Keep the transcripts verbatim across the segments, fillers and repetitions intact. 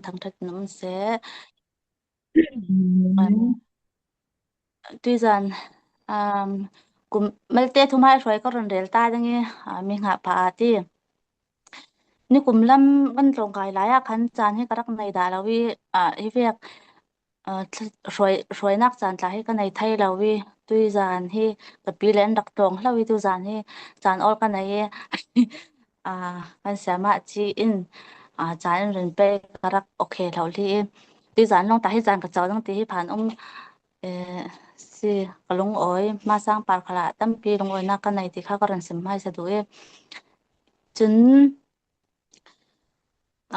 thangṭhat in um seh. Tuizan, um, kum, Malte thumai hruai ka rawn rel ta ding i, a, mi nghah pha a ti. Nikum lam kan tlawm kai lai a khan chan hi ka rak nei dah lo i, a, hi vek, a, thla-, hruai, hruainak chan tla hi ka nei thei lo i, tuizan hi ka pi le an rak tlawng hlo i, tuizan hi chan awl ka nei i, a, kan siamah chi in, a, chan in rin pe ka rak ok hlo li i, tuizan lawng ta hi chan ka chau dang ti hi phan um, eh, si ka lungawi, hmasang par khalah tampi lungawinak ka nei ti kha ka rawn sim hmaisa duh i. Chun,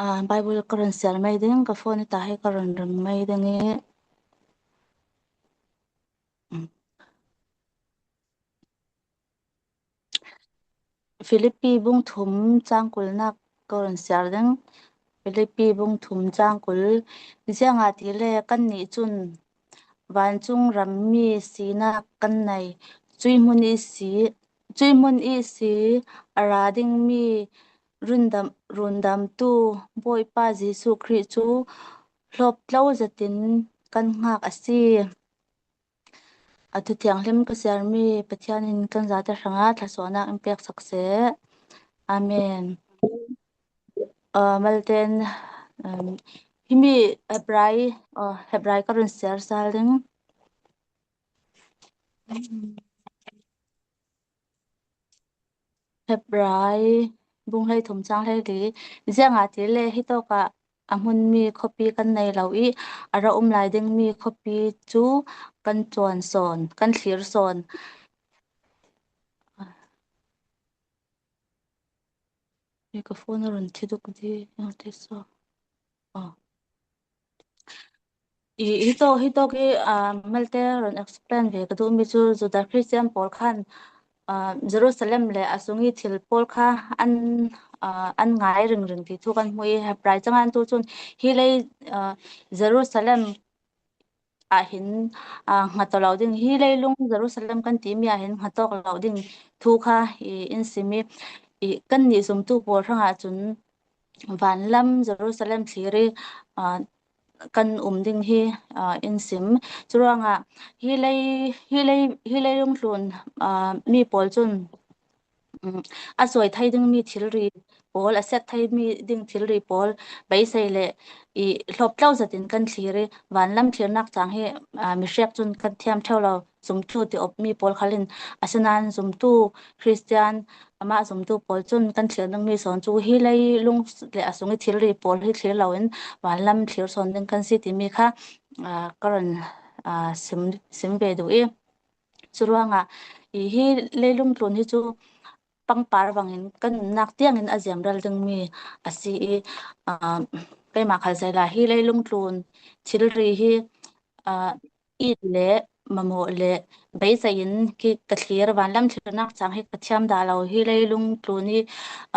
a, Bible ka rawn siar mai ding, ka phone ta hi ka rawn ring mai ding i. Philippi bung thum chang kulna ka rawn siar ding. Philippi bung thum chang kul. Ziangahtile kan nih chun vancung ram mi sina kan nei. Cui hmun i si, cui hmun i si a ra ding mi rundam, rundamtu Bawipa Jesuh Khrih chu hlawp tlo zatin kan nghak a si. A thu thianghlim ka siar mi Pathianin kan zate hrangah thluasuahnak in pek sak seh. Amen. A, Malte in, um, himi Hebrai, a, Hebrai ka rawn siar sal ding. Hebrai bung hleithum chang hleili. Ziangahtile hi tawkah a hmun mi khawpi kan nei lo i, a ra um lai ding mi khawpi chu kan chuan sawn, kan thlir sawn. Hei ka phone a rawn thi duk di, eng ti saw. Aw. I, hi tawk, hi tawk hi, ah, Malte rawn explain ve ka duh mi chu Juda Christian pawl khan, ah, Jerusalem leh a sung i thil pawl kha an, ah, an ngai ring ring ti thu kan hmu i, Hebrai changa an tu chun hi lei, ah, Jerusalem ah hin, ah, nghatawk lo ding, hi leilung Jerusalem kan ti mi ah hin nghatawk lo ding thu kha i, in sim i, i, kan nih zumtu pawl hrangah chun, vanlam Jerusalem thlir i, ah, kan um ding hi, ah, in sim. Churuangah hi lei, hi lei, hi leilung tlun, ah, mi pawl chun, um, a sawi thei ding mi thilri pawl, a set thei mi ding thilri pawl beisei leh i hlawp tlo zatin kan thlir i, vanlam thlirnak chang hi, ah, mihriak chun kan thiam theuh lo. Zumtu ti awp mi pawl khalin, asinan zumtu Kristian, amah zumtu pawl chun kan thlir ding mi sawn chu hi leilung leh a sung i thilri pawl hi thlir loin vanlam thlir sawn ding kan si ti mi kha, ah, ka rawn, ah, sim, sim ve duh i. Churuangah i hi leilung tlun hi chu pangpar bangin kan nunnak tiangin a ziamral ding mi a si i, ah, keimah khalsei la hi leilung tlun thilri hi, ah, it leh mamawh leh beiseiin khi ka thlir, vanlam thlirnak chang hi ka thiam dah lo. Hi leilung tlun i,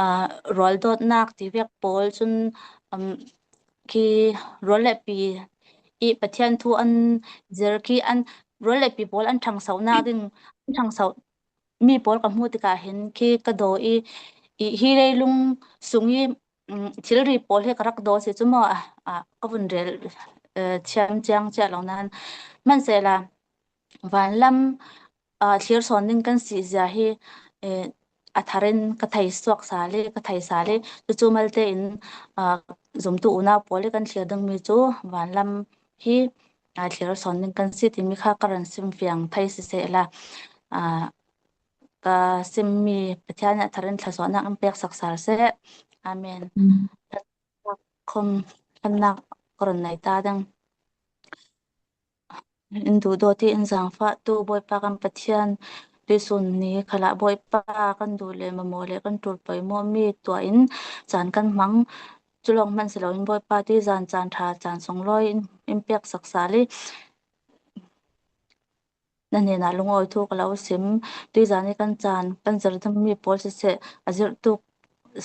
ah, rualdawtnak ti vek pawl chun, um, khi rual leh pi i Pathian thu an zir khi an rual leh pi pawl an ṭhangsohnak ding, an ṭhangsoh mi pawl ka hmuh tikah hin khi ka daw i, i hi leilung sung i, um, thilri pawl hi ka rak daw si chu maw, a, a, ka vun rel, eh, thiam chiang chiah lo nan. Hmansehla, vanlam, ah, thlir sawn ding kan si zia hi, eh, a tharin ka thei suak sal i, ka thei sal i, chu chu malte in, ah, zumtu unau pawl i kan thlir ding mi chu vanlam hi, ah, thlir sawn ding kan si ti mi kha ka rawn sim fiang thei siseh la, ah, ka sim mi Pathian in a tharin thluasuahnak in pek sak sal seh. Amen. Mm. Khawm, khannak ka rawn nei ta dang. In duhdawt i in zangfahtu Bawipa kan Pathian, tuisun ni khalah Bawipa kan duh leh mamawh leh kan ṭul pawimawh mi tuahin chan kan hmang. Chulawng hman si loin Bawipa tuizan chan ṭha chan sunglawi in, in pek sak sal i, na hnenah lungawi thu ka lo sim. Tuizan i kan chan, kan zir ding mi pawl siseh, a zirhtu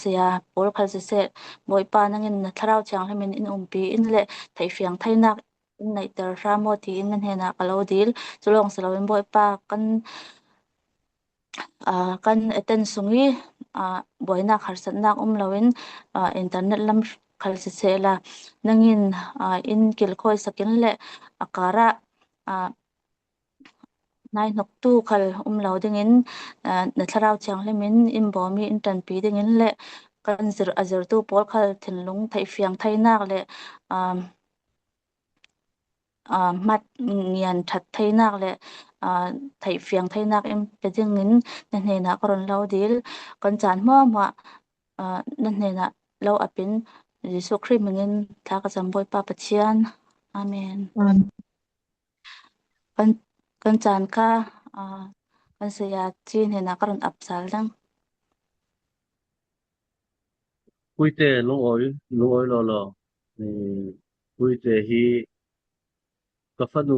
sia pawl khal siseh, Bawipa nangin na Thlarau Thianghlimin in umpi in leh theihfiang theinak in neihter hram aw tiin na hnenah ka lo dil. Chulawng si loin Bawipa kan, ah, kan attend sung i, ah, buainak harsatnak um loin, ah, internet lam khal siseh la, nangin, aa, in kilkhawi sakin le a karah, aa, naihnoktu khal um lo dingin, aa, na Thlarau Thianghlimin in bawm i in ṭanpi dingin le kan zir, a zirtu pawl khal thinlung theihfiang theinak le, aa, aa, hmat ngian ṭhat theinak le, aa, theihfiang theinak in pe dingin na hnenah ka run lo dil. Kan caan hmuahhmuah, aa, na hnenah lo apin Jesuh Khrih hmingin thla ka cam Bawipa Pathian. Amen. Amen. Kan, kan caan kha, aa, kan saya ci hnenah ka run ap sal ding. Puite lungawi, lungawi lawlaw. Eh, Puite hi ka fanu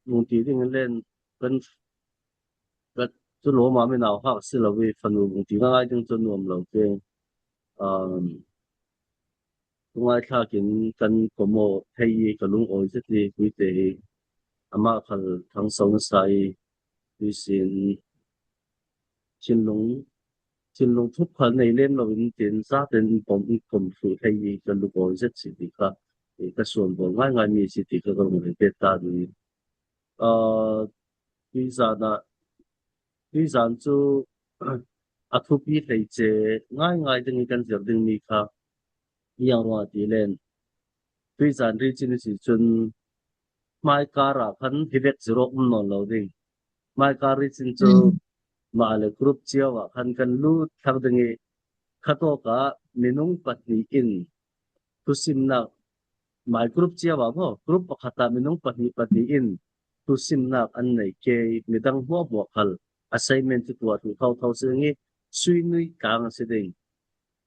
lungti dingin len kan, ka cu lawma mi nauhak si lo i fanu lungti ngaingai ding cu nuam lo te. Um, tungaithlakin kan komaw thei i ka lungawi zet i Puite hi amah khal thangso na sa i tuisin thinlung, thinlung thup khal nei lem loin tin zaten in pom in kom thluh thei i ka lungawi zet si ti kha, i ka suan bawl ngaingai mi si ti kha ka lungawi pet ta ding. Aa, tuizan ah, tuizan cu a thupi hleice ngaingai ding i kan zir dingmi kha ziang ruangah ti len tuizan ricin si cun hmaikar ah khan hi vek zir awk um nawn lo ding. Hmaikar ricin cu mah le group cio ah khan kan lut thlang ding i khatawk ah minung pahnih in thusimnak, my group cio ah maw, group pakhat ah minung pahnih pahnih in thusimnak an nei ke i midang hmuahhmuah khal assignment cu tuah thluh thotho si ding i sui nui tlang a si ding.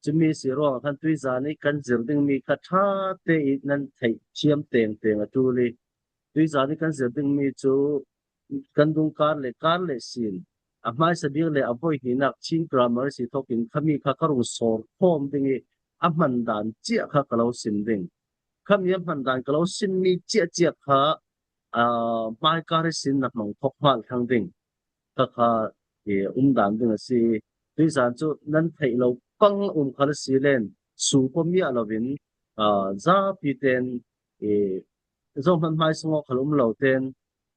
Cumi si ruangah khan tuizan i kan zir dingmi kha ṭha te i nan theih thiam tengteng a ṭul i tuizan i kan zir dingmi cu kan dungkar le kar le sin, a hmaisa bik le a voihnihnak Chin grammar si thawkin khami kha ka rung sawr khawm ding i a hman dan cia kha ka lo sim ding. Khami a hman dan ka lo simmi ciahciah kha, aa, hmaikar i sin na hmang thawk hmal thlang ding. Kha kha, eh, um dan ding a si. Tuizan cu nan theih lo pang um khal a si len, su pawm miah loin, aa, zapi ten, eh, zohman hmaisung aw khal um lo ten,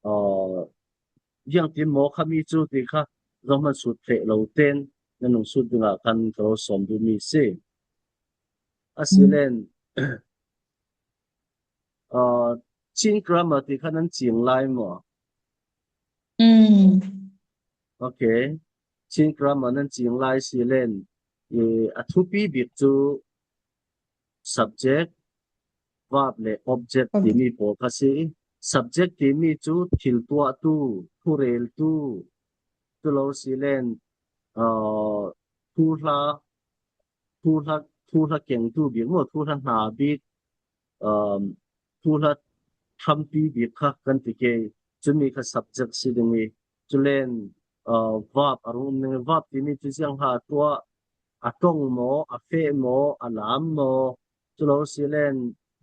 aa, ziangtin maw khami cu ti kha zohman sut feh lo ten nan nung sut dingah khan ka lo sawm duhmi si. A si len, aa, Chin grammar ti kha nan cing lai maw? Mm. Okay. Chin grammar nan cing lai si len, i, a thupi bik cu subject, verb le object timi pawl kha si. Subject timi cu thil tuahtu, thureltu, cu lo si len, aa, thuhla, thuhla, thuhla kengtu bik maw, thuhla hna bik, um, thuhla hrampi bik kha kan ti ke. Cumi kha subject si ding i, culen, uh, verb a rung um ding i, verb timi cu ziangha tuah, a ṭong maw, a feh maw, a lam maw, cu lo si len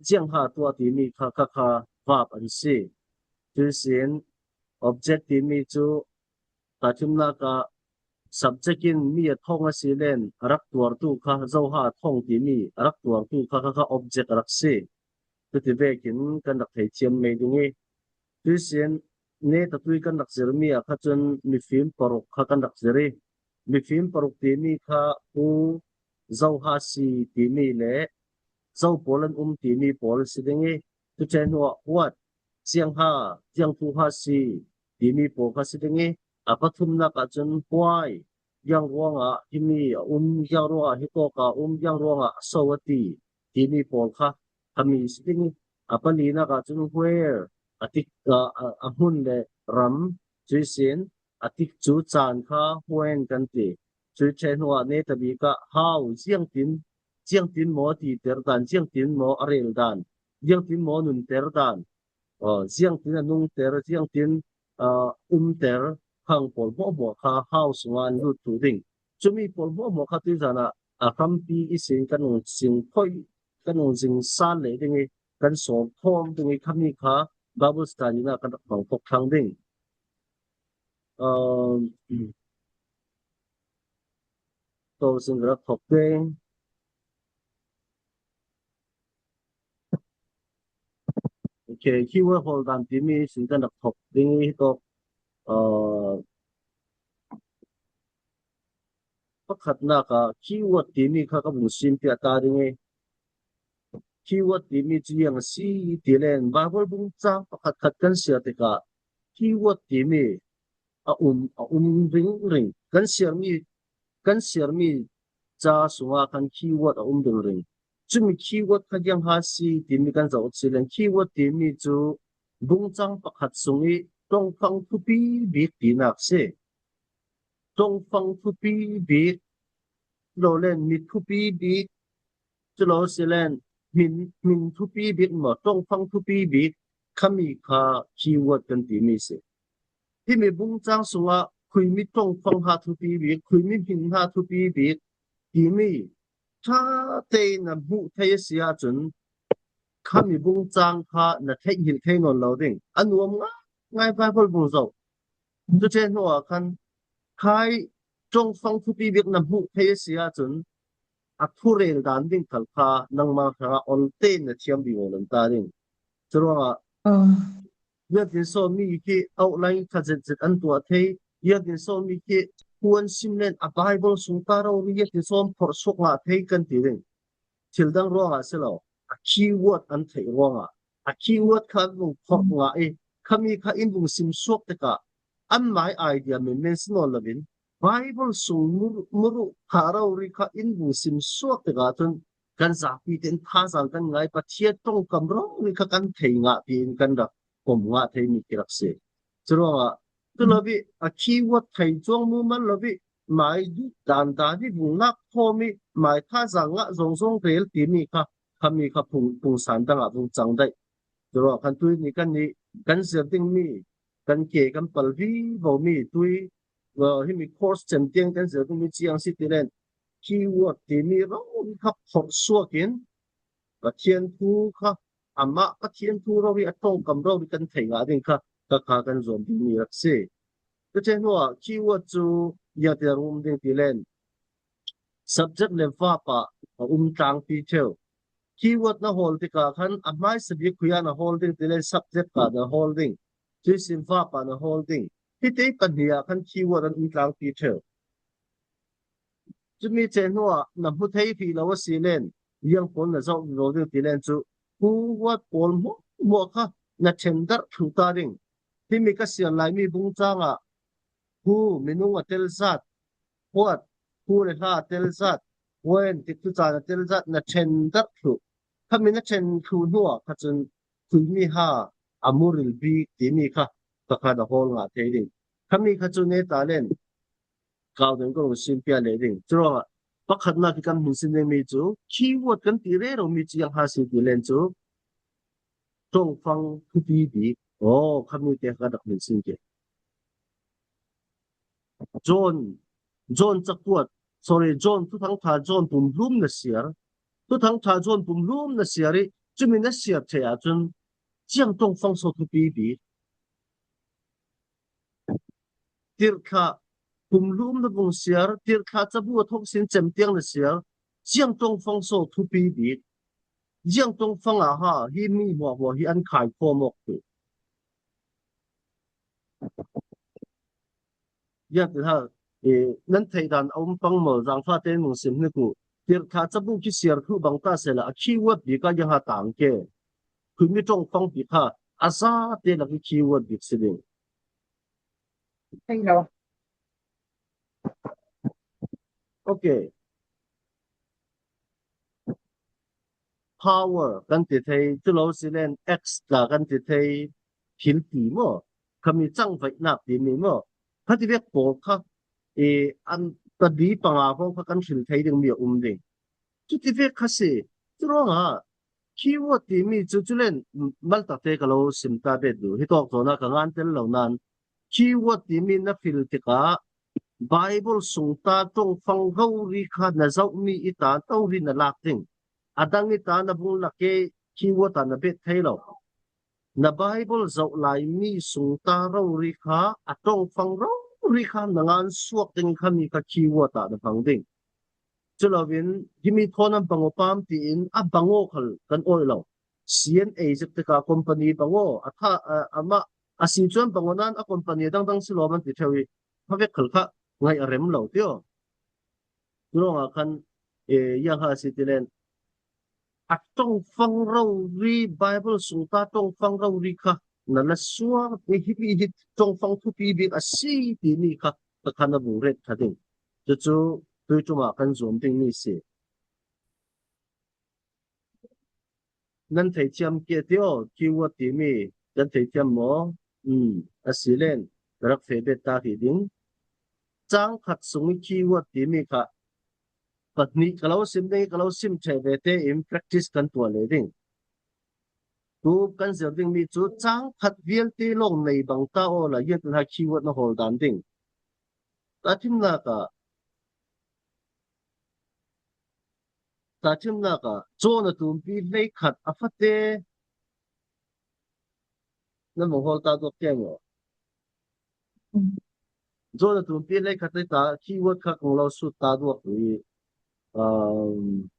ziangha tuah timi kha, kha, kha verb an si. Cuisin object timi cu tahṭhimnak ah subject in mi a thawng a si len a rak tuartu kha, zoha a thawng timi a rak tuartu kha, kha, kha object a rak si. Cuti vekin kan rak thei thiam mei ding i, tuisin netatui kan rak zirmi ah kha cun mifim paruk kha kan rak zir i, mifim paruk timi kha hu, zoha si timi le zo pawl an um timi pawl si ding i, cuṭheh hnuah what, ziangha, ziangthuha si timi pawl kha si ding i, a pathumnak ah cun why, ziang ruangah himi a um, ziang ruangah hitawk a um, ziang ruangah so a ti timi pawl kha khami si ding i, a palinak ah cun where, a tik, a, a, a hmun le ram, cuisin a tik cu caan kha when kan ti. Cuiṭheh hnuah netabik ah how, ziangtin, ziangtin maw a titer dan, ziangtin maw a rel dan, ziangtin maw a nunter dan, aw, ziangtin a nungter, ziangtin, aa, umter, khang pawl hmuahhmuah kha how sungah an lut thluh ding. Cumi pawl hmuahhmuah kha tuizan ah a hrampi ihsin kan nung zing thoih, kan nung zing sal leh ding i, kan sawm khawm ding i, khami kha Bible study ah kan rak hmang thawk thlang ding. Um, to sin rak thawk ding. Okay, keyword hawl dan timi sin kan rak thawk ding hi tawk. Aa, pakhatnak ah keyword timi kha ka vun sim piak ta ding i. Keyword timi cu ziang a si ti len Bible bungcang pakhatkhat kan siar tikah keyword timi a um, a um ringring. Kan siarmi, kan siarmi ca sungah khan keyword a um ringring. Cumi keyword kha ziang ha si timi kan zoh si len keyword timi cu bungcang pakhat sung i ṭongfang thupi bik tinak si. Ṭongfang thupi bik, lo len mit thupi bik, cu lo si len hmin, hmin thupi bik maw, ṭongfang thupi bik, khami kha keyword kan timi si. Himi bungcang sungah khuimi ṭongfang ha thupi bik, khuimi hmin ha thupi bik timi ṭha tein na hmuh thei a si ahcun, khami bungcang kha na theihhilh thei nawn lo ding. A nuam ngaingai Bible bung zoh. Cuti hnu ah khan khai ṭongfang thupi bik na hmuh thei a si ahcun, a thurel dan ding khal kha nangmah hrangah ol tein na thiam ding aw lan ta ding. Curuangah, ziatin so mi khi outline kha zetzet an tuah thei, ziatin so mi khi puan sim len a Bible sung ta rori ziatin so an phorh suak ngah thei kan ti ding. Thil dang ruangah si lo, a keyword an theih ruangah, a keyword kha an vung phorh ngah i, khami kha in vung sim suak tikah, anmai idea menmen si nawn loin, Bible sung muru, muru kha rori kha in vung sim suak tikah cun, kan zapi tein thazaang kan ngai, Pathian ṭongkam rori kha kan thei ngah tiin kan rak pom ngah theimi khi rak si. Curuangah, tu lo i a keyword thei cuang mu man lo i, mai duh dan dan i vung lak khawm i, mai thazaang ngah zong zong rel timi kha, khami kha phung, phungsan dangah vung cang daih. Curuangah khan tui ni kan ni, kan zir dingmi, kan ke kan pal vivo mi tui, uh, himi course cem tiang kan zir dingmi ciang si ti len, keyword timi rori kha phorh suak in, Pathian thu kha, amah Pathian thu rori a ṭongkam rori kan thei ngah ding kha, kha kha kan zuam dingmi rak si. Cuti hnu ah keyword cu ziangtin a um ding ti len, subject le verb ah a um tlangpi ṭheu. Keyword na hawl tikah khan a hmaisa bik khui ah na hawl ding ti len subject ah na hawl ding, cuihsin verb ah na hawl ding. Hi te pahnih ah khan keyword an um tlangpi ṭheu. Cumi ceh hnu ah na hmu thei hrih lo a si len, ziang pawl na zoh vivo ding ti len cu, hu, what pawl hmuahhmuah kha na ṭhendarh thluh ta ding. Himi ka siar laimi bungcang ah hu, minung a tel zat, what, hu le hla a tel zat, when, tikcu caan a tel zat na ṭhendarh thluh. Khami na ṭhen thluh hnu ah kha cun khuimi ha a muril bik timi kha, kha kha na hawl ngah thei ding. Khami kha cu neta len kau ding ka rung sim piak leh ding. Curuangah pakhatnak hi kan hmin sin dingmi cu keyword kan ti rero mi cu ziang ha si ti len cu ṭongfang thupi bik. Aw, khami te kan rak hmin sin ke. John, John cakuat, sorry, John Thuthang ṭha John pumhlum na siar. Thuthang ṭha John pumhlum na siar i cumi na siar ṭheh ahcun ziang ṭongfang so thupi bik. Tirhthlah pumhlum na vung siar, tirhthlah cabu a thawk sin cem tiang na siar, ziang ṭongfang so thupi bik. Ziang ṭongfang ah ha, hi mi hmuahhmuah hi an khai khawm awk tu. Ziang ti ha, eh, nan theih dan a um pang maw, zaangfah tein vung sim hnik u. Tirhthlah cabu khi siar thluh bang ta sehla, a keyword bik ah ziang ha tang ke. Khuimi ṭongfang bik ha, a zate lak i keyword bik si ding. Thei lo. Okay. Power kan ti thei, cu lo si len extra kan ti thei, thil ti maw? Khami cangvaihnak timi maw? Khati vek pawl kha, i, an padi panga hrawng kha kan hril thei dingmi a um ding. Cuti vek kha si. Curuangah keyword timi cu, cu len maltak te ka lo sim ta bet duh. Hi tawk zawn ah ka ngan tel lo nain keyword timi na hril tikah Bible sung ta ṭongfang rori kha na zohmi i ta rori na lak ding. A dang i ta na vung lak i keyword ah na bet thei lo. Na Bible zoh laimi sung ta rori kha a ṭongfang rori kha na ngan suak ding khami kha keyword ah na hmang ding. Culoin himi thawn an bang aw pam tiin a bang aw khal kan awih lo. C N A zek teka company bang aw, a tha, a, amah a si chuan bang aw nan a company dang dang si lawm an ti theu hi. Kha vek khal kha ngaih a rem lo ti aw. Churawngah khan, e, yang ha si ti len, a ṭawngfang rori, Bible sung ta ṭawngfang rori kha na la suak, e, hi, hi, hi ṭawngfang thupi bik a si ti mi kha, ka khan a bung ret kha ding. Chu chu tui ṭumah kan zuam ding mi si. Nan thei thiam ke ti aw, keyword ti mi, kan thei thiam maw? Um, a si len, ka rak fe bet ta hi ding. Chang khat sung i keyword ti mi kha, pahnih ka lo sim ding, ka lo sim theh ve te in practice kan tuah leh ding. Tu kan zir ding mi chu chang khat vialte lawng nei bang ta aw la, hian tun ha keyword na hawl dan ding. Tahṭhimnakah, tahṭhimnakah, John a tumpi hleikhat a fate, nan vawng hawl ta duak tiang aw. John a tumpi hleikhat te ta, keyword kha kong lo sut ta duak ri. Um,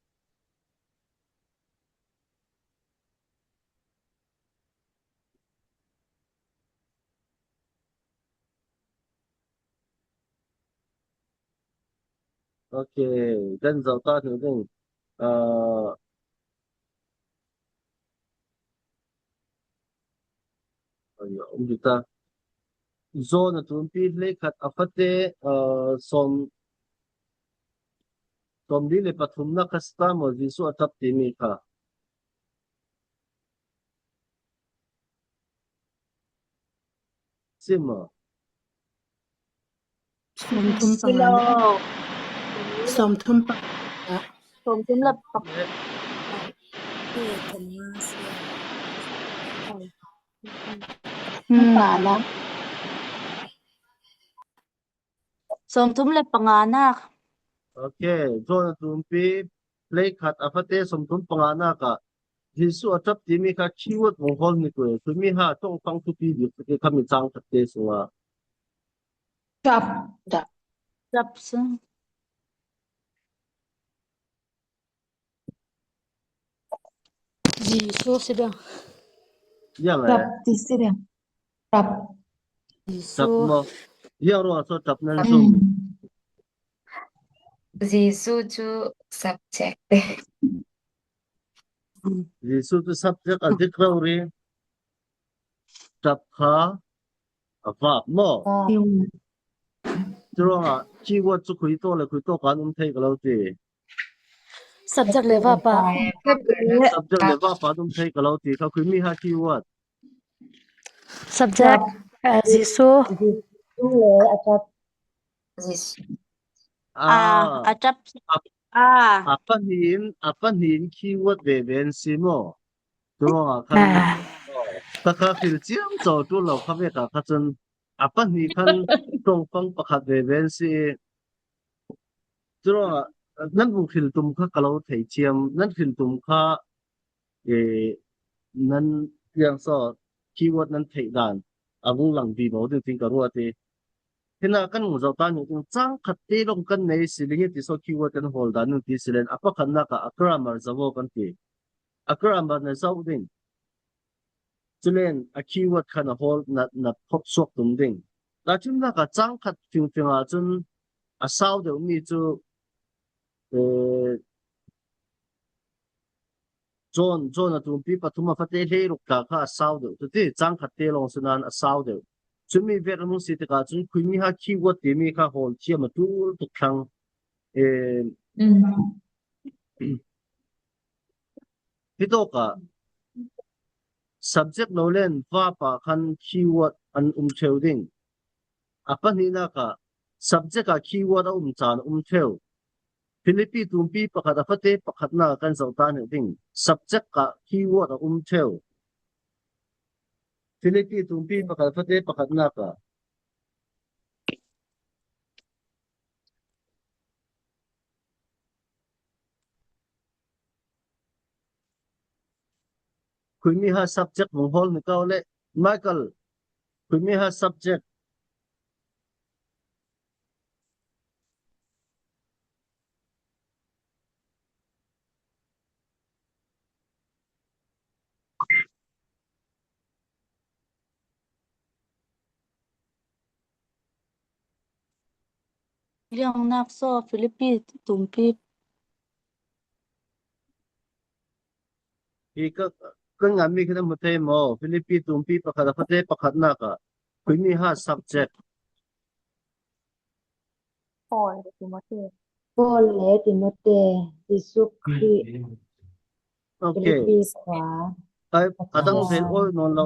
Ok, kan zau ta thei ding. Ah, ai, um ta. John a tumpi hleikhat a fate, ah, sawm, sawmli leh pathumna kha star maw, Jesu a ṭap ti mi kha. Sim maw? Sawmthum panga. Silo. Sawmthum panga. Sawmthum leh panga. Ngana. Sawmthum leh pangana. Ok, John a tumpi hleikhat a fate sawmthum panganakah Jesu a ṭap ti mi kha keyword vawng hawl ni kul. Chu mi ha ṭawngfang thupi bik te kha mi chang khat te sunga. Ṭap. Ṭap. Ṭap sung. Jesu si dang. Yang, eh. Ṭap ti si dang. Ṭap. Jesu. Ṭap maw? Yang ruangah saw ṭap nan sum. Mm. Jesu chu subject. Jesu chu subject a dik rori. Ṭap kha a verb maw? Churawngah keyword chu khui tawk leh khui tawk kan um thei ka lo ti. Subject leh verb a. Subject leh verb a um thei ka lo ti kha, khui mi ha keyword. Subject, eh, Jesu. Jesu leh a ṭap. Jesu. Ah, a ṭap. A, ah, a pahnihin, a pahnihin keyword ve ve an si maw? Churawngah khan, ah, ka kha hril chiam chawh ṭul lo kha vekah kha chun a pahnih khan ṭawngfang pakhat ve ve an si. Churawngah nan vung hril tum kha ka lo thei thiam, nan hril tum kha, eh, nan piang saw keyword nan theih dan a vung lang bi maw ding tiin ka ruat e. Hina kan vung zauh ta ni ding, chang khat te lawng kan nei si ding e ti saw keyword kan hawl dan ding ti si len, a pakhatnakah a grammar zauh aw kan ti. A grammar na zauh ding. Chulen a keyword khan a hawl na, na phawt suak tum ding. Tahṭhimnakah chang khat fingfingah chun a sau deuh mi chu, eh, John, John a tumpi pathum a fate hleiruk tla kha a sau deuh. Chuti chang khat te lawng si nan a sau deuh. Chumi vek a hmang si tikah chun khui mi ha keyword ti mi kha hawl thiam a tul tuk thlang. Eh, mm. Hi tawkah subject lo len verb ah khan keyword an um theu ding. A pahnihnak ah subject ah keyword a um chan a um theu. Philippi tumpi pakhat a fate pakhatna kan zoh ta hneh ding. Subject ah keyword a um theu. Philippi tumpi pakhat a fate pakhatnak ah Khuimi ha subject vung hawl ni kau le. Michael, khuimi ha subject. Liangnak saw Philippi tumpi. Hi ka, kan nganmi khi na hmu thei maw? Philippi tumpi pakhat a fate pakhatnak ah khuimi ha subject. Paul le Timote. Paul le Timote, Jesuh Khrih. Ok. Philippi khua. Ai, a dang zel awi nawn lo.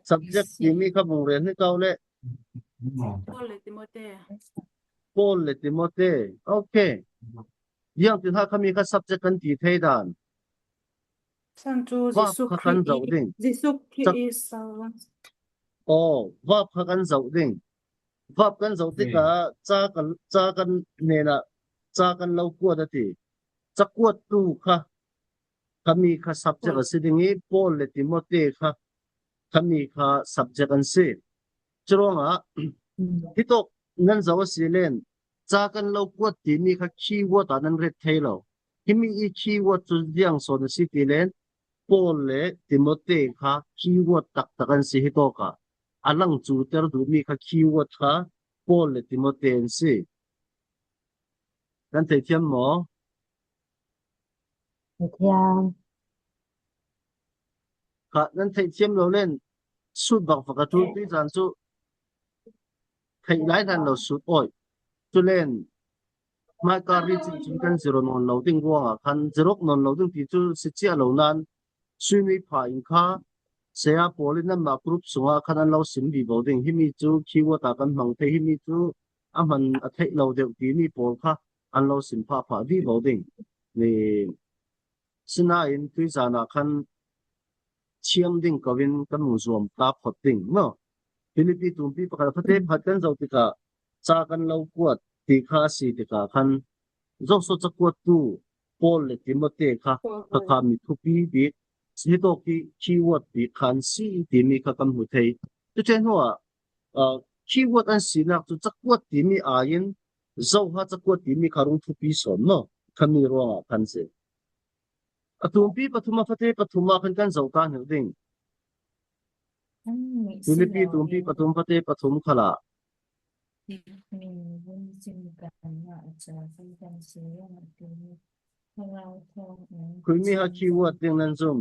Subject timi kha vung rel hi kau le. Paul le Timote. Paul le Timote. Ok. Ziangtin ha khami kha subject kan ti thei dan. San cu Jesuh kha kan zoh ding. Jesuh Khrih i sal. Oh, verb kha kan zoh ding. Verb kan zoh tikah ca kan, ca kan hnenah ca kan lo kuat a ti. Cakuattu kha khami kha subject a si ding i Paul le Timote kha khami kha subject an si. Curuangah hitawk nan zoh a si len ca kan lo kuat timi kha keyword ah nan ret thei lo. Himi i keyword cu ziang sawn a si ti len Paul le Timote kha keyword taktak an si hitawk ah. A langcuter duhmi kha keyword kha Paul le Timote an si. Kan theithiam maw? Theithiam. Kha nan theithiam lo len sut bak fak a tul tui zan cu theih lai hlan lo sut awi. Cu len hmaika ri cin cun kan zero nawn lo ding ruangah khan zero nawn lo ding ti cu si cia lo nan sui nui pha in kha saya pawl in nanmah group sungah khan an lo sim vivo ding. Himi cu keyword ah kan hmang thei, himi cu a hman a theih lo deuh timi pawl kha an lo sim phahphah vivo ding. Ni sinain tuizan ah khan thiam ding ko in kan hung zuam ta phot ding maw? Philippi tumpi pakhat a fate pakhat kan zoh tikah ca kan lo kuat ti kha a si tikah khan Joshua cakuattu Paul le Timote kha kha kha mi thupi bik hitawk i keyword bik kha an si timi kha kan hmu thei. Cuṭial hnuah ah, keyword an sinak cu cakuat timi aiin zoha cakuat timi kha rung thupi sawn maw? Khami ruangah khan si. A tumpi pathum a fate pathum ah khan kan zoh ta hnih ding. Philippi tumpi pathum fate pathum khalah khuimi ha keyword ding nan zum.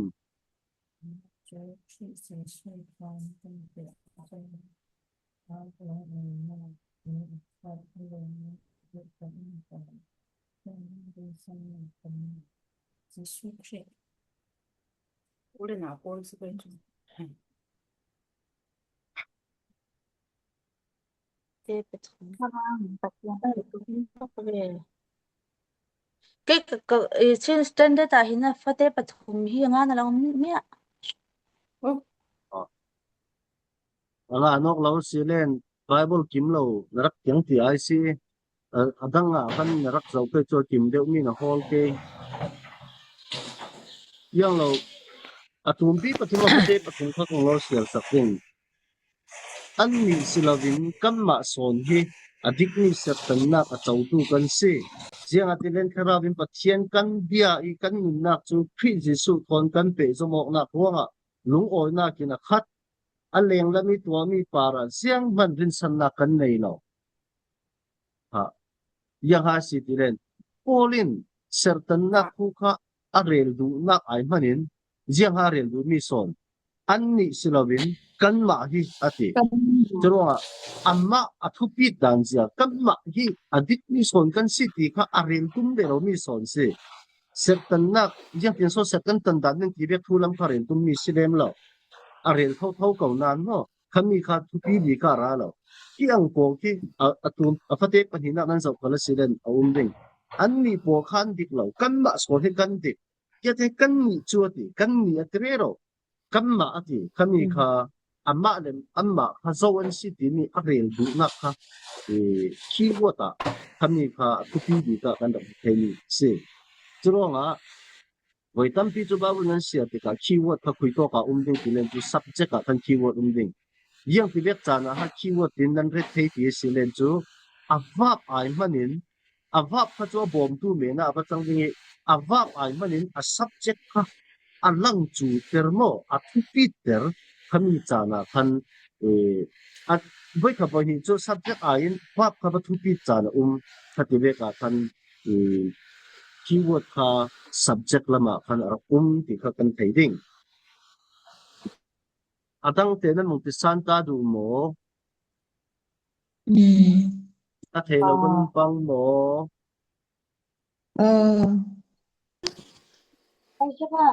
Te pathum. Kei ka, ka, eh, chin standard ah hin a fate pathum hi a ngan a lang mi ah. A ngah nawk lo si len Bible kim lo na rak tiang ti ai si. A, a dang ah khan na rak zoh pei cu a kim deuh mi na hawl ke. Ziang lo a tumpi pathum a fate pathum kha kong lo siar sak ding. Annih si loin kanmah sawn hi a dikmi serhtannak a cotu kan si. Ziangahtile Thlarau in Pathian kan bia i kan nunnak cu Khrih Jesuh thawn kan pehzom awknak ruangah lungawinak in a khat, a lenglam i tuahmi parah zianghman rinsannak kan nei lo. Ha. Ziang ha si ti len Paul in serhtannak thu kha a rel duhnak ai hmanin ziang ha rel duhmi sawn annih si loin kanmah hi a ti. Curuangah amah a thupit dan zia kanmah hi a dikmi sawn kan si ti kha a rel tum ve lomi sawn si. Serhtannak ziangtin saw serhtan tan dan ning ti vek thu lam kha rel tummi si lem lo. A rel thotho ko nan maw? Khami kha thupi bik a ra lo. Hi ang pawl khi a, a tum, a fate pahnihnak nan zoh khal a si len a um ding. Annih pawl kha an dik lo. Kanmah sawn hi kan dik. Ziate kannih cu a ti. Kannih a ti rero. Kanmah a ti. Khami kha amah le anmah kha zo an si timi a rel duhnak kha, eh, keyword ah khami kha a thupi bik ah kan rak theimi si. Curuangah voi tampi cu Bible nan siar tikah keyword kha khuitawk ah um ding ti len cu subject ah khan keyword um ding. Ziang ti vek caan ah ha keyword tin nan ret thei ti a si len cu a verb ai hmanin a verb kha cu a bawmtu men ah a va cang ding i a verb ai hmanin a subject kha a langcuter maw, a thupiter khami caan ah khan, eh, a, voi kha voi hi chu subject aiin verb kha va thupi chan a um, kha ti vek a khan, um, keyword kha subject lamah khan a rak um ti kha kan thei ding. A dangte nan hong ti san ta duh maw? Mm. A thei lo kan pang maw? Aa. Ai, siapa?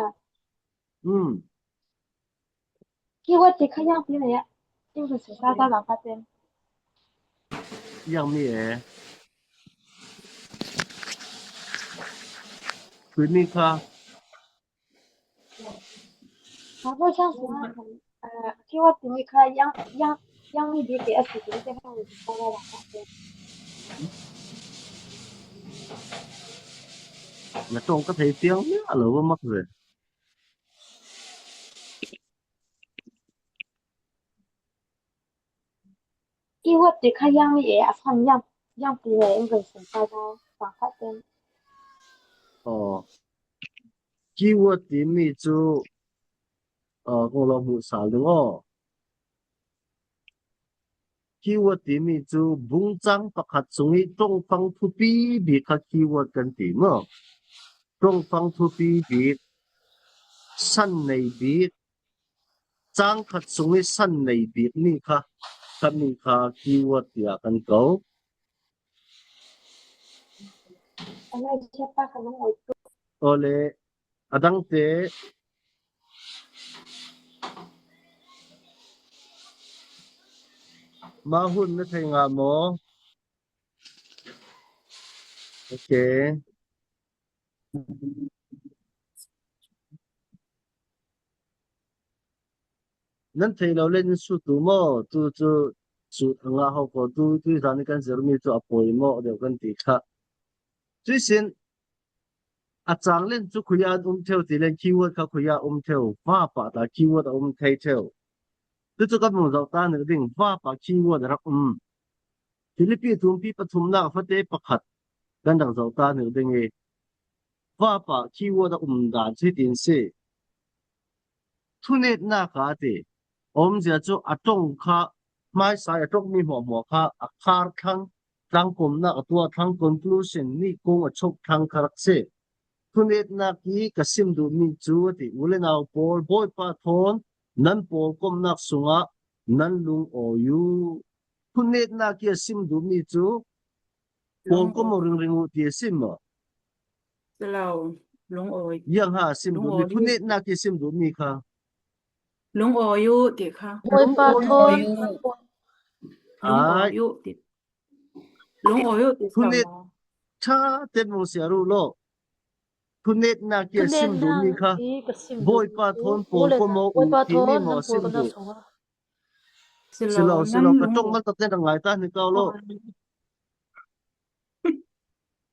Hmm. Keyword ti kha yang ti ne ya. Yang ti sa sa sa sa ten. Yang mi e. Kui mi kha. Aa, voi chang su na, aa, keyword ti mi kha yang, yang, yang mi di ti a si ti te hang ti sa la la kha te. Na tong ka thei tiang ni a lo va mak ve. Keyword ti kha yang mi e, a san yang, yang ti ne, English sa sa sa sa kha te. Aw. Keyword ti mi chu, aa, kong lo hmuh sal ding aw. Keyword ti mi chu bungchang pakhat sung i tongfang thupi bik kha keyword kan ti maw? Tongfang thupi bik, san nei bik, chang khat sung i san nei bik mi kha, kha mi kha keyword ti a kan ko. Awle, a dangte, ma hun na thei ngah maw? Ok. Nan thei lo le nan sut u maw? Tu chu sut a ngah ho ko, tu, tu zan kan zir mi chu a poi maw deuh kan ti kha. Tui sin, a chang len chu khui a um theu ti len keyword kha khui a um theu. Verb ah ta keyword a um thei theu. Tu chu kan hmu zo ta ni ding, verb ah keyword a rak um. Philippi thumpi pathumna fate pakhat kan rak zo ta ni ding i. Verb ah keyword a um dan chu hitin si. Thunetna kha ti. Awmzia chu a tong kha, hmaisa a tong mi hmuahhmuah kha, a khar thlang, tlangkomnak a tuah thlang, conclusion, nih kong a chok thlang kha rak si. Thunetna i ka sim duh mi cu a ti. U le nau pawl, Bawipa thawn nan pawlkomnak sungah nan lungawi uh. Thunetna i a sim duh mi cu pawlkom aw ringring uh ti a sim maw? Silo, lungawi. Yang ha a sim duh mi, lungawi uh. Thunetna i a sim duh mi kha. Lungawi uh ti kha. Bawipa thawn. Lungawi uh. Lungawi uh ti. Lungawi uh ti. Thunet tha te mong sia ru lo. Thunetna i a sim duh mi kha. Bawipa thawn pawlkom aw uh ti mi maw a sim duh? Silo, silo, ka ṭong mal tak ten a ngai ta ni kau lo.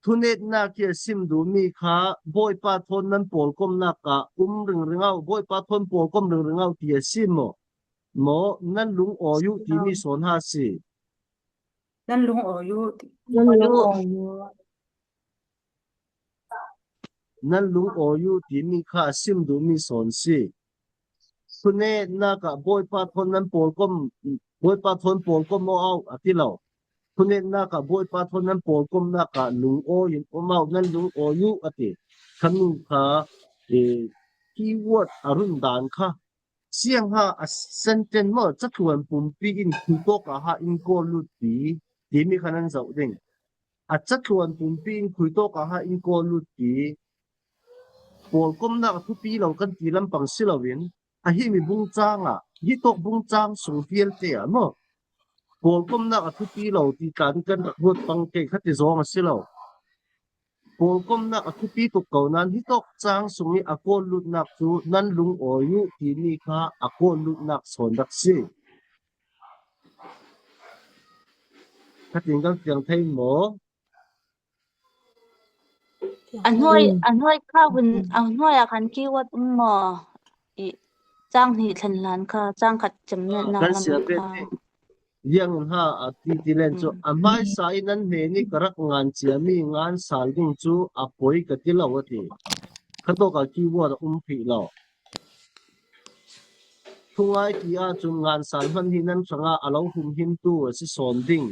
Thunetna i a sim duh mi kha, Bawipa thawn nan pawlkomnak ah um ringring aw, Bawipa thawn pawlkom ringring aw ti a sim maw? Maw, nan lungawi uh ti mi sawn ha si. Nan lungawi uh ti. Nan lungawi uh. Nan lungawi uh ti mi kha a sim duh mi sawn si. Thunetnak ah Bawipa thawn nan pawlkom, Bawipa thawn pawlkom aw a ti lo. Thunetnak ah Bawipa thawn nan pawlkomnak ah lungawi in um aw, nan lungawi uh a ti. Kha mi kha, eh, keyword a run dan kha. Siang ha a sentence maw, catluan pumpi in khui tawk ah ha in kawl lut ti, ti mi kha nan zoh ding. A catluan pumpi in khui tawk ah ha in kawl lut ti. Pawlkomnak a thupi lo kan ti lampang si loin, a hi mi bungcang ah, hi tawk bungcang sung vialte ah maw, pawlkomnak a thupi lo ti tlan kan rak ruat pang ke kha ti zawng a si lo. Pawlkomnak a thupi tuk ko nan hi tawk cang sung i a kawl lutnak cu nan lungawi uh ti mi kha a kawl lutnak sawn rak si. Kha tin kan fiang thei maw? A hnuai, a hnuai kha hun, a hnuai ah khan keyword um maw? I cang hnih thlen hlan kha, cang khat cemnetnak lam kha. Ziang in ha a ti ti len cu, a hmaisa i nan hnen i ka rak ngan ciami ngan sal ding cu a poi ka ti lo a ti. Kha tawk a keyword a um phih lo. Thungai ti ah cun ngansal hman hi nan hrangah a lo humhimtu a si sawn ding.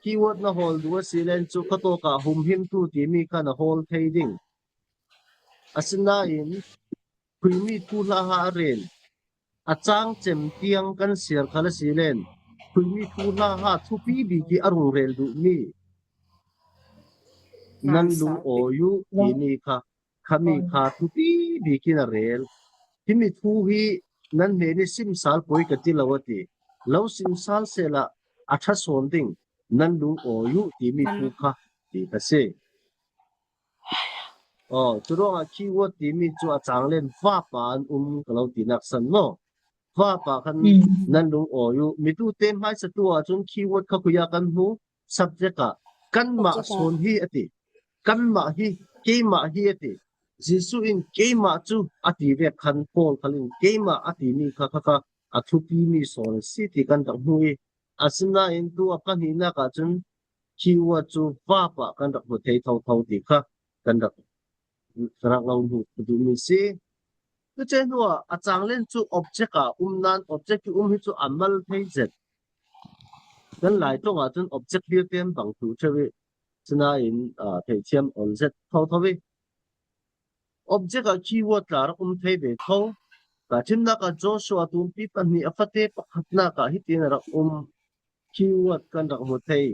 Keyword na hawl duh a si len cu khatawkah humhimtu timi kha na hawl thei ding. Asinain khuimi thuhla ha a rel, a cang cem tiang kan siar khal a si len, khuimi thuhla ha thupi bik hi a rung rel duhmi nan lung awi uh timi kha, khami kha thupi bik in a rel. Himi thu hi nan hnen i simsal poi ka ti lo a ti. Lo simsal sehla a ṭha sawn ding, nan lung awi uh timi thu kha ti ka si. Aw, curuangah keyword timi cu a cang len vapa an um ka lo tinak san maw? Vapa khan nan lung awi uh. Mitute hmaisatu ahcun keyword kha khui ah kan hmu, subject ah kanmah sawn hi a ti. Kanmah hi, keimah hi a ti. Jesuh in keimah cu a ti vek khan Paul khal in keimah a timi kha, kha, kha a thupimi sawn a si ti kan rak hmu i, asinain tu a pahnihnak ahcun keyword cu vapa kan rak hmu thei thotho ti kha kan rak, kan rak lo hmuh duhmi si. Cucu hnuah a cang len cu object ah um nan, object i um hi cu a mal thei zet. Kan Lai ṭong ahcun object hlir tein bang tu ṭheu i, sinain, aa, theihthiam ol zet thotho i. Object ah keyword tla rak um thei ve kho. Ka ṭhimnak ah Joshua tumpi pahnih a fate pakhatnak ah hitin a rak um. Keyword kan rak hmu thei.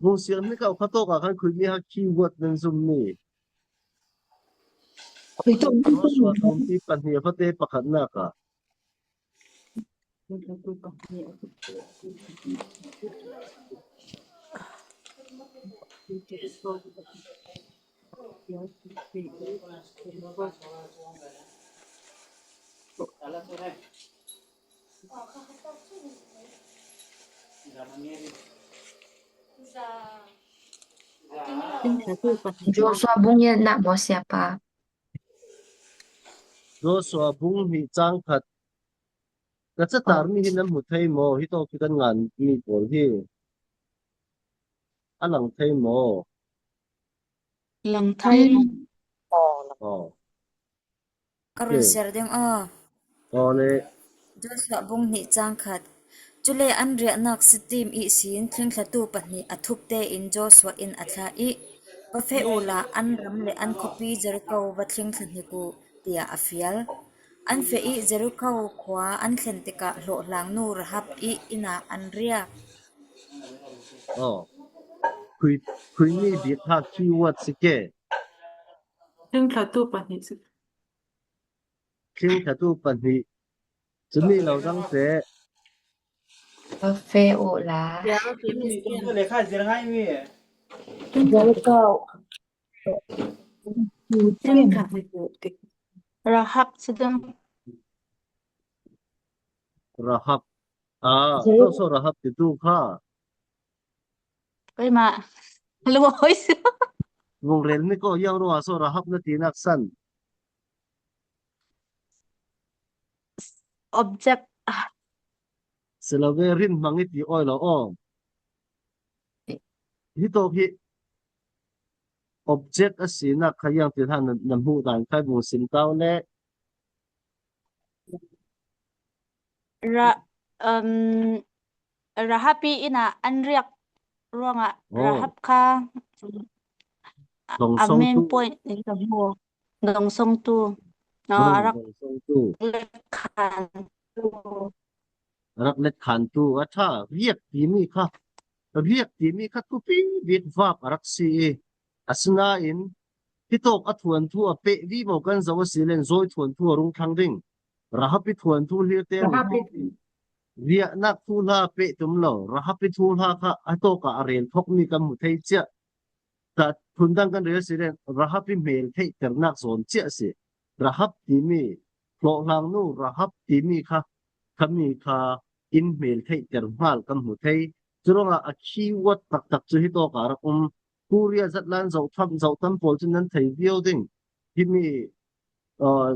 Vung siang hnik ah khatawk ah khan khuimi ha keyword nan zummi. Joshua tumpi pahnih a fate pakhatnak ah. Joshua bung hnih nak maw, siapa? Joshua bung hnih cang khat. Ka catarmi hi nan hmu thei maw? Hi tawk hi kan nganmi pawl hi a lang thei maw? Lang thei. Aw. Ka run ser ding aw. Aw le. Joshua bung hnih cang khat. Cule an riahnak Shittim ihsin thlingthlatu pahnih a thup tein Joshua in a thlah i, "Va feh uhla an ram le an khuapi Jericho va thlingthla hnik uh," tiah a fial. An feh i Jericho khua an thlen tikah hlawhhlangnu Rahab i inn ah an riak. Aw. Khui, khuimi bik ha keyword si ke. Thlingthlatu pahnih si. Thlingthlatu pahnih. Cumi lo dang te. Fe uh la. Jericho. Rahab si dang. Rahab. Ah, so, so Rahab ti tu kha. Keimah. Lungawi si. Vung rel ni ko yang ruah so Rahab na tinak san. Object. Si lo ve, rin hmang i ti awi lo aw. Hi tawk hi object a sinak kha yang ti hlan na, na hmuh dan kha vung sim tau le. Ra, um, Rahab i inn ah an riak ruangah Rahab kha a main point in ka hmu. Dongsongtu. No, a rak dongsongtu. Letkhantu. A rak letkhantu. A ṭha, riak timi kha, riak timi kha thupi bik vap a rak si i, asinain hi tawk a thuanthu a peh vivo kan zoh a si len zawi thuanthu a rung thlang ding. Rahab i thuanthu hlir te riahnak thuhla peh tum lo. Rahab i thuhla kha a tawk ah a rel thokmi kan hmu thei ciah. Tah phundang kan rel si len Rahab i hmel theihternak zawn ciah si. Rahab timi, hlawhhlangnu Rahab timi kha, khami kha in hmel theihter hmal kan hmu thei. Curuangah a keyword taktak cu hi tawk ah rak um. Korea zatlan zohtham, zohtham pawl cu nan thei viau ding. Himi, aa,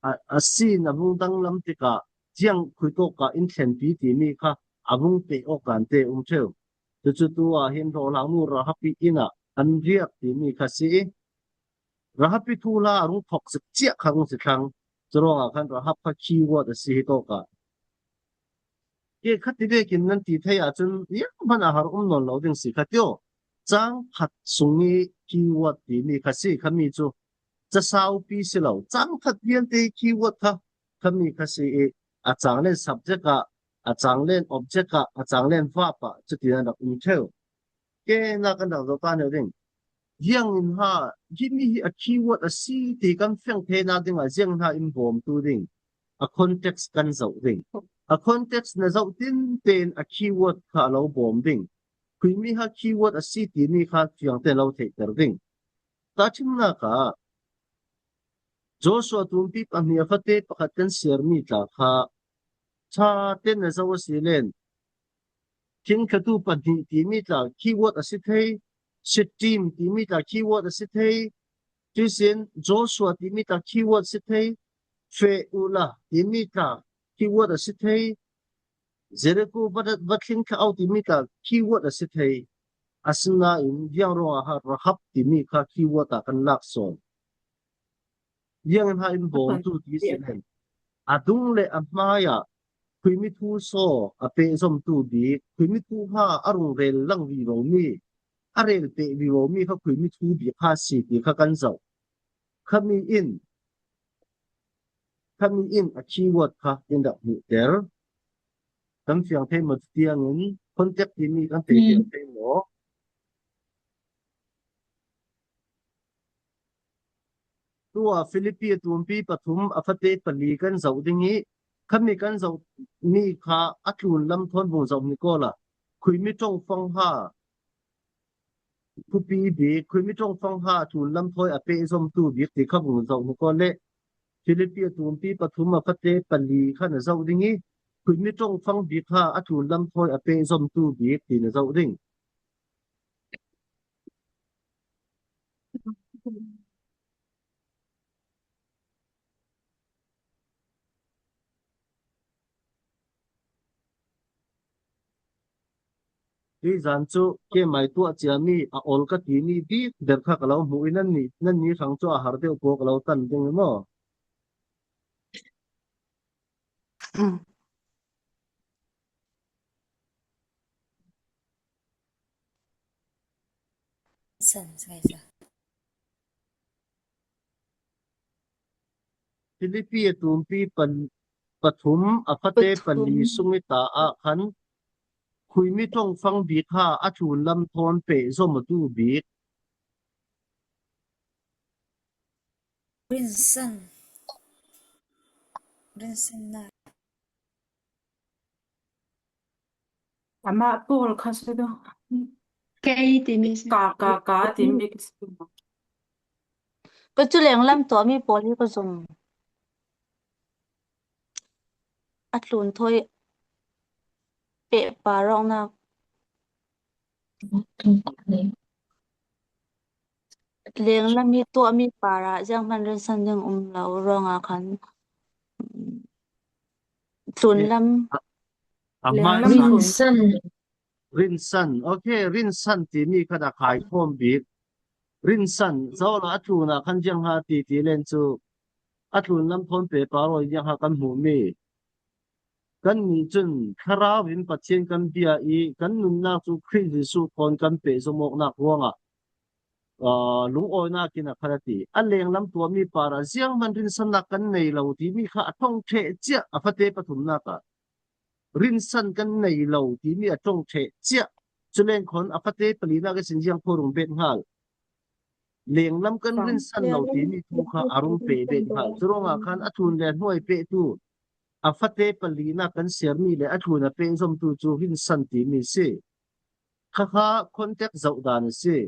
a, a sin a vung danglam tikah ziang khuitawk ah in thlenpi timi kha a vung peh awk kan te um ṭheu. Cucu tu ah hin hlawhhlangnu Rahab i inn ah an riak timi kha si i, Rahab i thuhla a rung thok zik ciah kha rung si thlang. Curuangah khan Rahab kha keyword a si hi tawkah. Kei khati vekin nan ti thei ahcun zianghman a har um nawn lo ding si kha tio. Cang khat sung i keyword timi kha si khami cu. Ca saupi si lo. Cang khat vialte keyword kha khami kha si i a cang len subject ah, a cang len object ah, a cang len verb ah cuti nan rak um ṭheu. Ke na kan rak zoh ta hneu ding. Ziangin ha, himi hi a keyword a si ti kan fiang theinak dingah ziangin ha in bawmtu ding. A context kan zoh ding. A context na zoh tinten a keyword kha a lo bawm ding. Khuimi ha keyword a si timi kha fiangte lo theihter ding. Tahṭhimnak ah Joshua tumpi pahnih a fate pakhat kan siarmi tla kha ṭha ten na zoh a si len. Thingthlatu pahnih timi tla keyword a si thei, Shittim timi tla keyword a si thei, cuisin Joshua timi tla keyword a si thei, Feula timi tla keyword a si thei, Jericho va, va thling thla au timi tla keyword a si thei. Asinain ziang ruangah ha Rahab timi kha keyword ah kan lak sawn. Ziangin ha in bawmtu ti si len. A dung le a hmaiah khuimi thu saw a pehzomtu bik, khuimi thu ha a rung rel lang vivomi, a rel peh vivomi kha khuimi thu bik ha si ti kha kan zoh. Khami in, khami in a keyword kha in rak hmuhter. Kan fiang thei maw tiangin context timi kan pe fiang thei maw? Tuah Filipi a tumpi pathum a fate pali kan zoh ding i, khami kan zoh mi kha a tlun lam thawn vung zoh mi ko la, khuimi ṭongfang ha, khupi bik, khuimi ṭongfang ha a tlun lam thawi a pehzomtu bik ti kha vung zoh mi ko le, Filipi a tumpi pathum a fate pali kha na zoh ding i, khuimi ṭongfang bik ha a tlun lam thawi a pehzomtu bik ti na zoh ding. Hi zan cu keimai tuah ciami a ol ka timi bik ber kha ka lo hmuh i nannih, nannih hrang cu a har deuh pawl ka lo tan ding maw? Filipi a tumpi pan-, pathum a fate pali sung i ta ah khan khuimi ṭongfang bik ha a tlun lam thawn pehzom a tu bik. Rinsan. Rinsannak. Amah pawl kha si dawh. Kei timi si. Ka, ka, ka timi ka si. Ka cu lenglam tuahmi pawl hi ka zumh. A tlun thawi pehpar awknak. Lenglam hi tuahmi parah zianghman rinsan ding um lo ruangah khan tlunlam. Rinsan. Rinsan. Okay, rinsan timi kha dah kai khawm bik. Rinsan. Zola a tlunah khan ziangha ti ti len cu a tlunlam thawn pehpar aw ziangha kan hmuhmi. Kannih cun Thlarau in Pathian kan bia i kan nunnak cu Khrih Jesuh thawn kan pehzom awknak ruangah, aa, lungawinak in a khat a ti. A lenglam tuahmi parah zianghman rinsannak kan nei lo timi kha a ṭong ṭheh ciah a fate pathumnak ah. Rinsan kan nei lo timi a ṭong ṭheh ciah. Culen khawn a fate palinak ihsin ziang khuarung bet hngal. Lenglam kan rinsan lo timi thu kha a rung peh bet hngal. Curuangah khan a tlun le hnuai pehtu a fate palinak kan siarmi le a tlun a pehzomtu cu rinsan timi si. Khakha context zoh dan a si.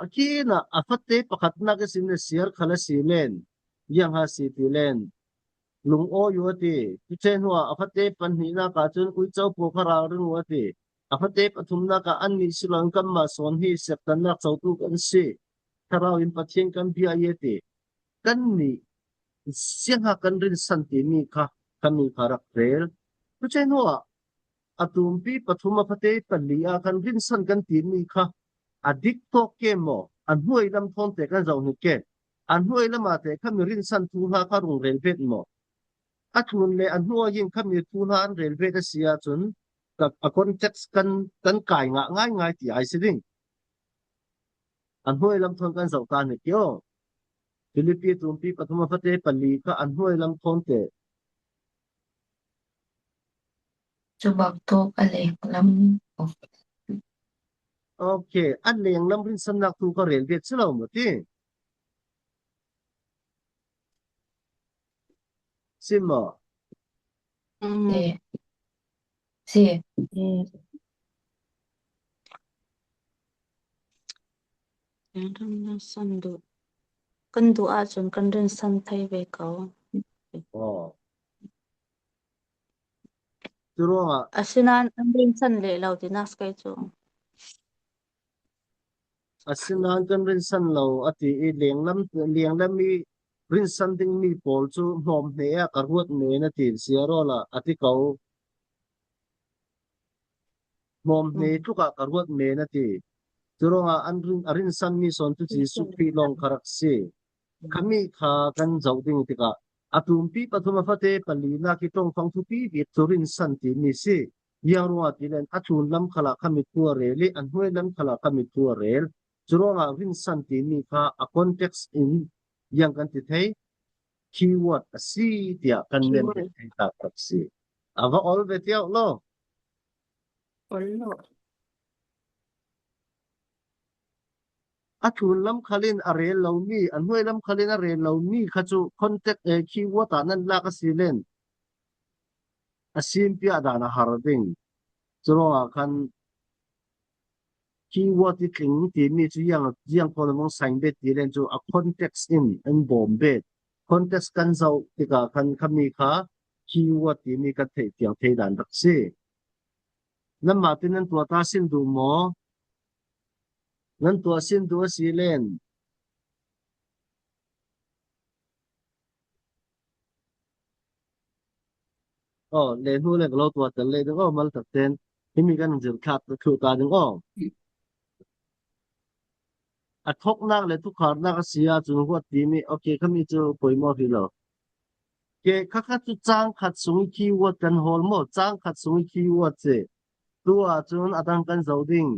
A khinah a fate pakhatnak ihsin na siar khal a si len, ziangha si ti len, lungawi uh a ti. Cuṭhen hnuah a fate pahnihnak ahcun uico pawl kha ralring uh a ti. A fate pathumnak ah annih si loin kanmah sawn hi siattannak cotu kan si. Thlarau in Pathian kan bia i a ti. Kannih ziangha kan rinsan timi kha kannih kha rak rel. Cuṭhen hnuah a tumpi pathum a fate pali ah kan rinsan kan timi kha a dik tawk ke maw? A hnuai lam thawn te kan zoh hnik ke. A hnuai lamah te khami rinsan thuhla kha rung rel bet maw? A thun le a hnuai in khami thuhla an rel bet a si ahcun ka, a context kan, kan kai ngah ngaingai ti ai si ding. A hnuai lam thawn kan zoh ta hnik ke aw. Filipi tumpi pathum a fate pali kha a hnuai lam thawn te. Cu bantuk a lenglam. Ok, a lenglam rinsannak thu ka rel bet si lo maw ti? Si maw? Mm. Si. Si. Mm. Lenglam rinsan duh. Kan duh ahcun kan rinsan thei ve ko. Oh. Curuangah asinain an rinsan leh lo tinak si kei cu. Asinain kan rinsan lo a ti i lenglam, lenglam i rinsan dingmi pawl cu hnawm hne ah ka ruat men a ti, siar awla a ti ko. Hnawm hne tluk ah ka ruat men a ti. Curuangah an rin, a rinsanmi sawn cu Jesuh Khrih lawng kha rak si. Khami kha kan zoh ding tikah a tumpi pathum a fate palinak hi ṭongfang thupi bik cu rinsan timi si. Ziang ruangah ti len a tlun lam khalah khami thu a rel i a hnuai lam khalah khami thu a rel. Curuangah rinsan timi kha a context in ziang kan ti thei, keyword a si tiah kan nem thei taktak si. A va ol ve tiah lo. Ol lo. A tlun lam khal in a rel lomi, a hnuai lam khal in a rel lomi kha cu context, eh, keyword ah nan lak a si len a simpiah dan a har ding. Curuangah khan keyword i tling timi cu ziang, ziang pawl a vung saing bet ti len cu a context in an bawm bet. Context kan zoh tikah khan khami kha keyword timi kan theih fiang thei dan rak si. Nanmah te nan tuah ta sin duh maw? Nan tuah sin duh a si len. Oh, le hnu le ka lo tuah tel le ding, oh, mal tak ten. Himi kan zir thlak thluh ta ding, oh. A thoknak le thukharnak a si ahcun huat timi, okay, khami cu poimawh hi lo. Ke kha kha cu cang khat sung i keyword kan hawl maw? Cang khat sung i keyword si. Tu ahcun a dang kan zoh ding.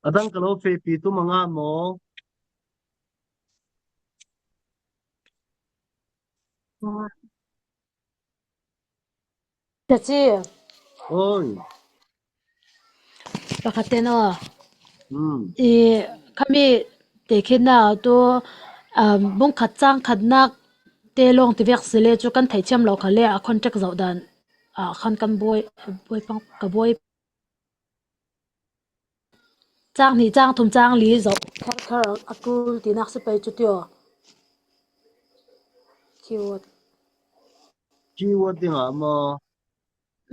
A dang ka lo fehpi tum a ngah maw? Caci. Oi. Pakhat te no. Hmm. I khami te khin na tu, um, bung khat cang khatnak te lawng ti vek si le cu kan theih thiam lo kha le a context zoh dan, ah, khan kan buai, buai pang, ka buai. Cang hnih, cang thum, cang li zoh kharkhar a ṭul tinak si pei cu tio. Keyword. Keyword dingah maw?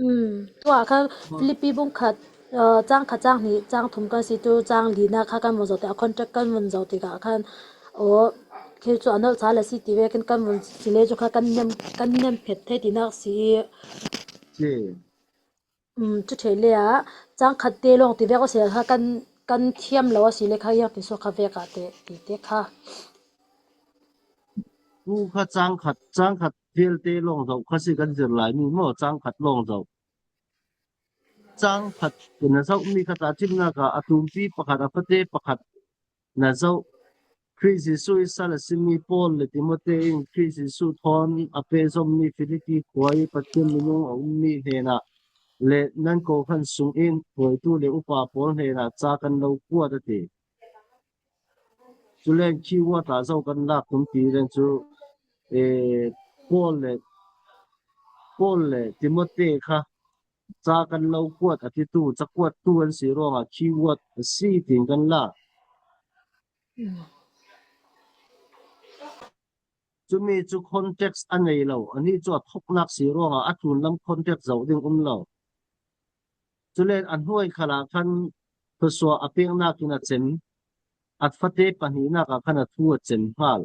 Um, tuah khan Filipi bung khat, uh, cang khat, cang hnih, cang thum kan si tu, cang linak kha kan vun zoh ti, a context kan vun zoh tikah khan, aw, khi cu a nolh ca le si ti vekin kan vun si le cu kha kan nem, kan nem phet thei tinak si i. Si. Um, cu ṭheh le ah cang khat te lawng ti vek a si le kha kan, kan thiam lo a si le kha ziang ti suak kha vek ah te, ti te kha. Tu kha cang khat, cang khat vialte lawng zoh kha si kan zir lai mi maw, cang khat lawng zoh. Cang khat na zoh mi kha tahṭhimnak ah a tumpi pakhat, a fate pakhat na zoh. Khrih Jesuh i sal a simi Paul le Timote in Khrih Jesuh thawn a pehzommi Filipi khua i Pathian minung a ummi hnenah le nan kawhhran sungin hruaitu le upa pawl hnenah ca kan lo kuat a ti. Culen keyword ah zoh kan lak tum ti len cu, eh, Paul le, Paul le Timote kha ca kan lo kuat a titu, cakuattu an si ruangah keyword a si tiin kan lak. Cumi cu context a nei lo, anih cu a thoknak si ruangah a tlunlam context zoh ding um lo. Culen a hnuai khalah khan thluasuah a peknak in a cem, a fate pahnihnak ah khan a thu a cem hngal.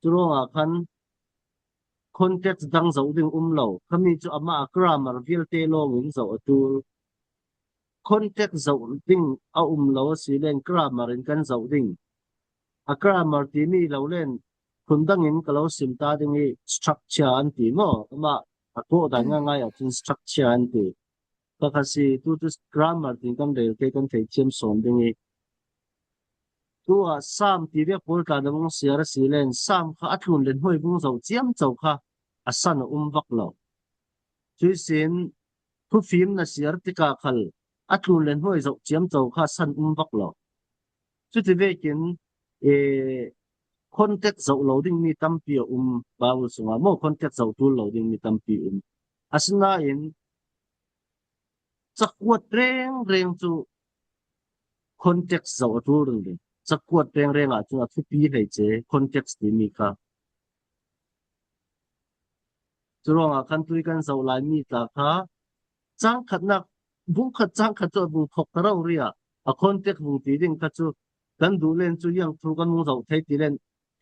Curuangah khan context dang zoh ding um lo. Khami cu amah a grammar vialte lawngin zoh a ṭul. Context zoh ding a um lo a si len grammar in kan zoh ding. A grammar timi lo len phundang in ka lo sim ta ding i structure an ti maw? Amah a kawh dan ngaingai ahcun structure an ti. Kha kha si, tu cu grammar tin kan rel te kan theithiam sawn ding i. Tu ah Psalm ti vek pawl tla na vung siar a si len Psalm kha a tlun le hnuai vung zoh ciamco kha a san a um vak lo. Cuihsin thufim na siar tikah khal a tlun le hnuai zoh ciamco kha san um vak lo. Cuti vekin, eh, context zoh lo dingmi tampi a um, Bible sungah maw context zoh ṭul lo dingmi tampi um. Asinain cakuat rengreng cu context zoh a ṭul ringring. Cakuat rengreng ahcun a thupi hleice context timi kha. Curuangah kan tui kan zoh laimi tla kha cangkhatnak, vung khat cangkhat cu a vung thok ta rori ah a context vung ti ding kha cu kan duh len cu iang thu kan vung zoh thei ti len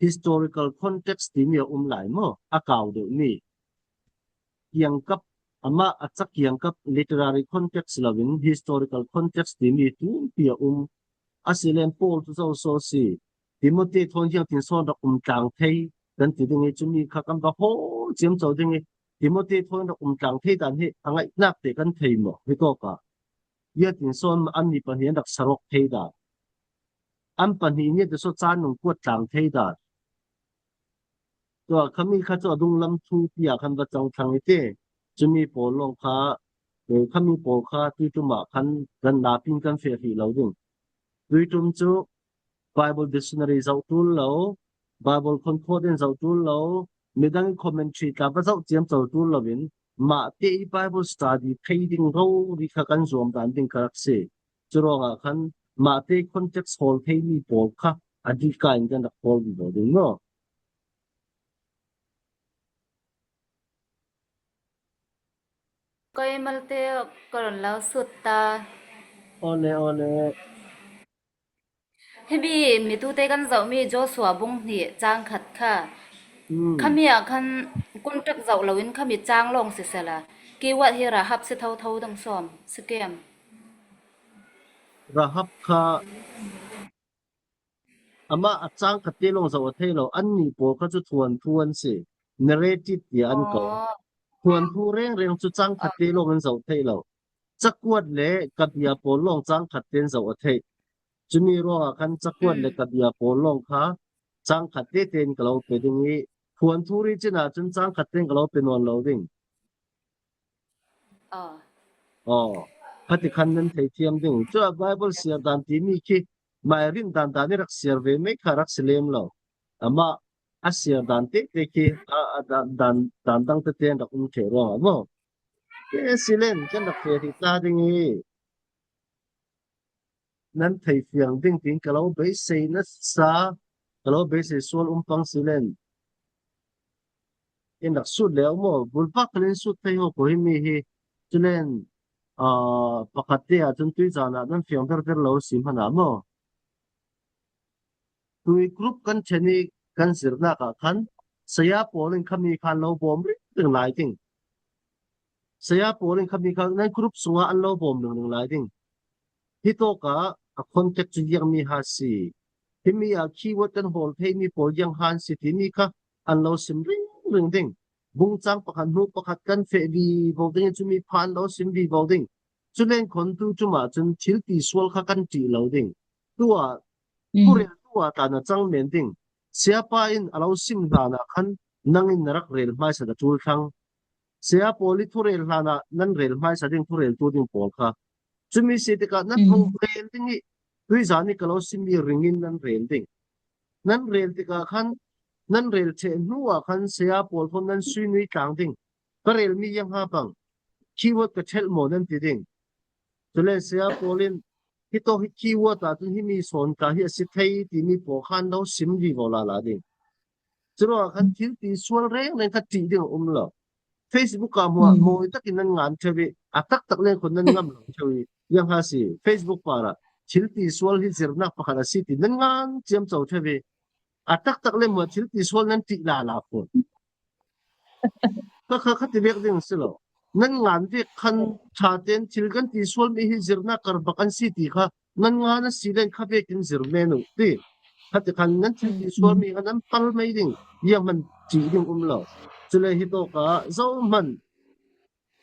historical context timi a um lai maw? A kau deuhmi. Kiangkap, amah a cak kiangkap literary context loin historical context timi tumpi a um. A si len Paul cu zo so si. Timote thawn ziangtin sawn rak um tlang thei kan ti ding i cumi kha kan va haw ciamco ding i Timote thawn rak um tlang thei dan hi a ngaihnak te kan thei maw? Hi tawk ah ziangtin sawn annih pahnih an rak sarawk thei dan, an pahnih nih te saw caan nung kuat tlang thei dan. Tua khami kha cu a dunglam thu tiah kan va cang thlang i ti. Cumi pawl lawng kha, eh, khami pawl kha tuiṭum ah khan kan napin kan feh hrih lo ding. Tuiṭum cu Bible dictionary zoh ṭul lo, Bible concordian zoh ṭul lo, midang commentary tla va zoh ciamco ṭul loin mahte i Bible study thei ding rori kha kan zuam dan ding ka rak si. Curuangah khan mahte context hawl theimi pawl kha a dihka in kan rak hawl vivo ding maw? Kei malte ka rawn lo sut ta. Awle, awle. Himi mitute kan zohmi Joshua bung hnih cang khat kha. Hmm. Khami ah khan context zoh loin khami cang lawng sisela, keyword hi Rahab si thotho dang sawm si kem? Rahab kha amah a cang khat te lawng zoh a thei lo, annih pawl kha cu thuanthu an si, narrative tiah an ko. Aw. Thuanthu rengreng cu cang khat te lawng an zoh thei lo. Cakuat le kabia pawl lawng cang khat te an zoh a theih. Cumi ruangah khan cakuat le kabia pawl lawng kha cang khat te tein ka lo pe ding i, thuanthu ri cin ahcun cang khat tein ka lo pe nawn lo ding. Aw. Aw, khati khan nan thei thiam ding. Cu ah Bible siar dan timi khi mai rin dan dan i rak siar ve mai kha rak si lem lo. Amah a siar dan tete khi a, a dan, dan, dan dang tete an rak um ṭheh ruangah maw? Te si len kan rak feh hrih ta ding i nan thei fiang ding tiin ka lo beisei nasa, ka lo beisei sual um pang si len. In rak sut lio maw? Bulpak khalin sut thei ho ko himi hi. Culen, aa, pakhat te ah cun tuizan ah nan fiang berber lo si hmanah maw? Tui group kan ṭhen i kan zirnak ah khan saya pawl in khami khan lo bawm ringring lai ding. Saya pawl in khami khan nan group sungah an lo bawm ringring lai ding. Hi tawkah a contact cu ziangmi ha si. Himi ah keyword kan hawl theimi pawl ziang ha an si timi kha an lo sim ringring ding. Bungcang pakhat hnu pakhat kan feh vivo ding i cumi pha an lo sim vivo ding. Culen khontu cumah cun thilti sual kha kan ṭih lo ding. Tuah thurel tuah tla na cang men ding. Siapa in a lo sim hlanah khan nang in na rak rel hmaisa na ṭul thlang. Saya pawl i thurel hlanah nan rel hmaisa ding thurel tu ding pawl kha. Cumi si tikah nan hong rel ding i tuizan i ka lo simmi ringin nan rel ding. Nan rel tikah khan nan rel ṭheh hnu ah khan saya pawl thawn nan sui nui tlang ding. Ka relmi ziang ha bang keyword ka ṭhelh maw nan ti ding. Cule saya pawl in hi tawk hi keyword ah cun himi sawn tla hi a si thei timi pawl khan lo sim vivo lala ding. Curuangah khan thilti sual rengreng kha ṭih ding a um lo. Facebook ah hmuah mawi takin nan ngan ṭheu i a taktak len khun nan ngam lo ṭheu i ziang ha si Facebook parah thilti sual hi zirnak pakhat a si ti nan ngan ciamco ṭheu i a taktak len hmuah thilti sual nan ṭih lala khun. Ka kha kha ti bek ding si lo. Nan ngan vek khan ṭha ten thil kan ti sual mi hi zirna kar bak an si ti kha nan ngan a si len kha vekin zir men uh ti. Kha ti khan nan thil ti sual mi kha nan pal mai ding. Iang man ti ding um lo. Chule hi tawka zohman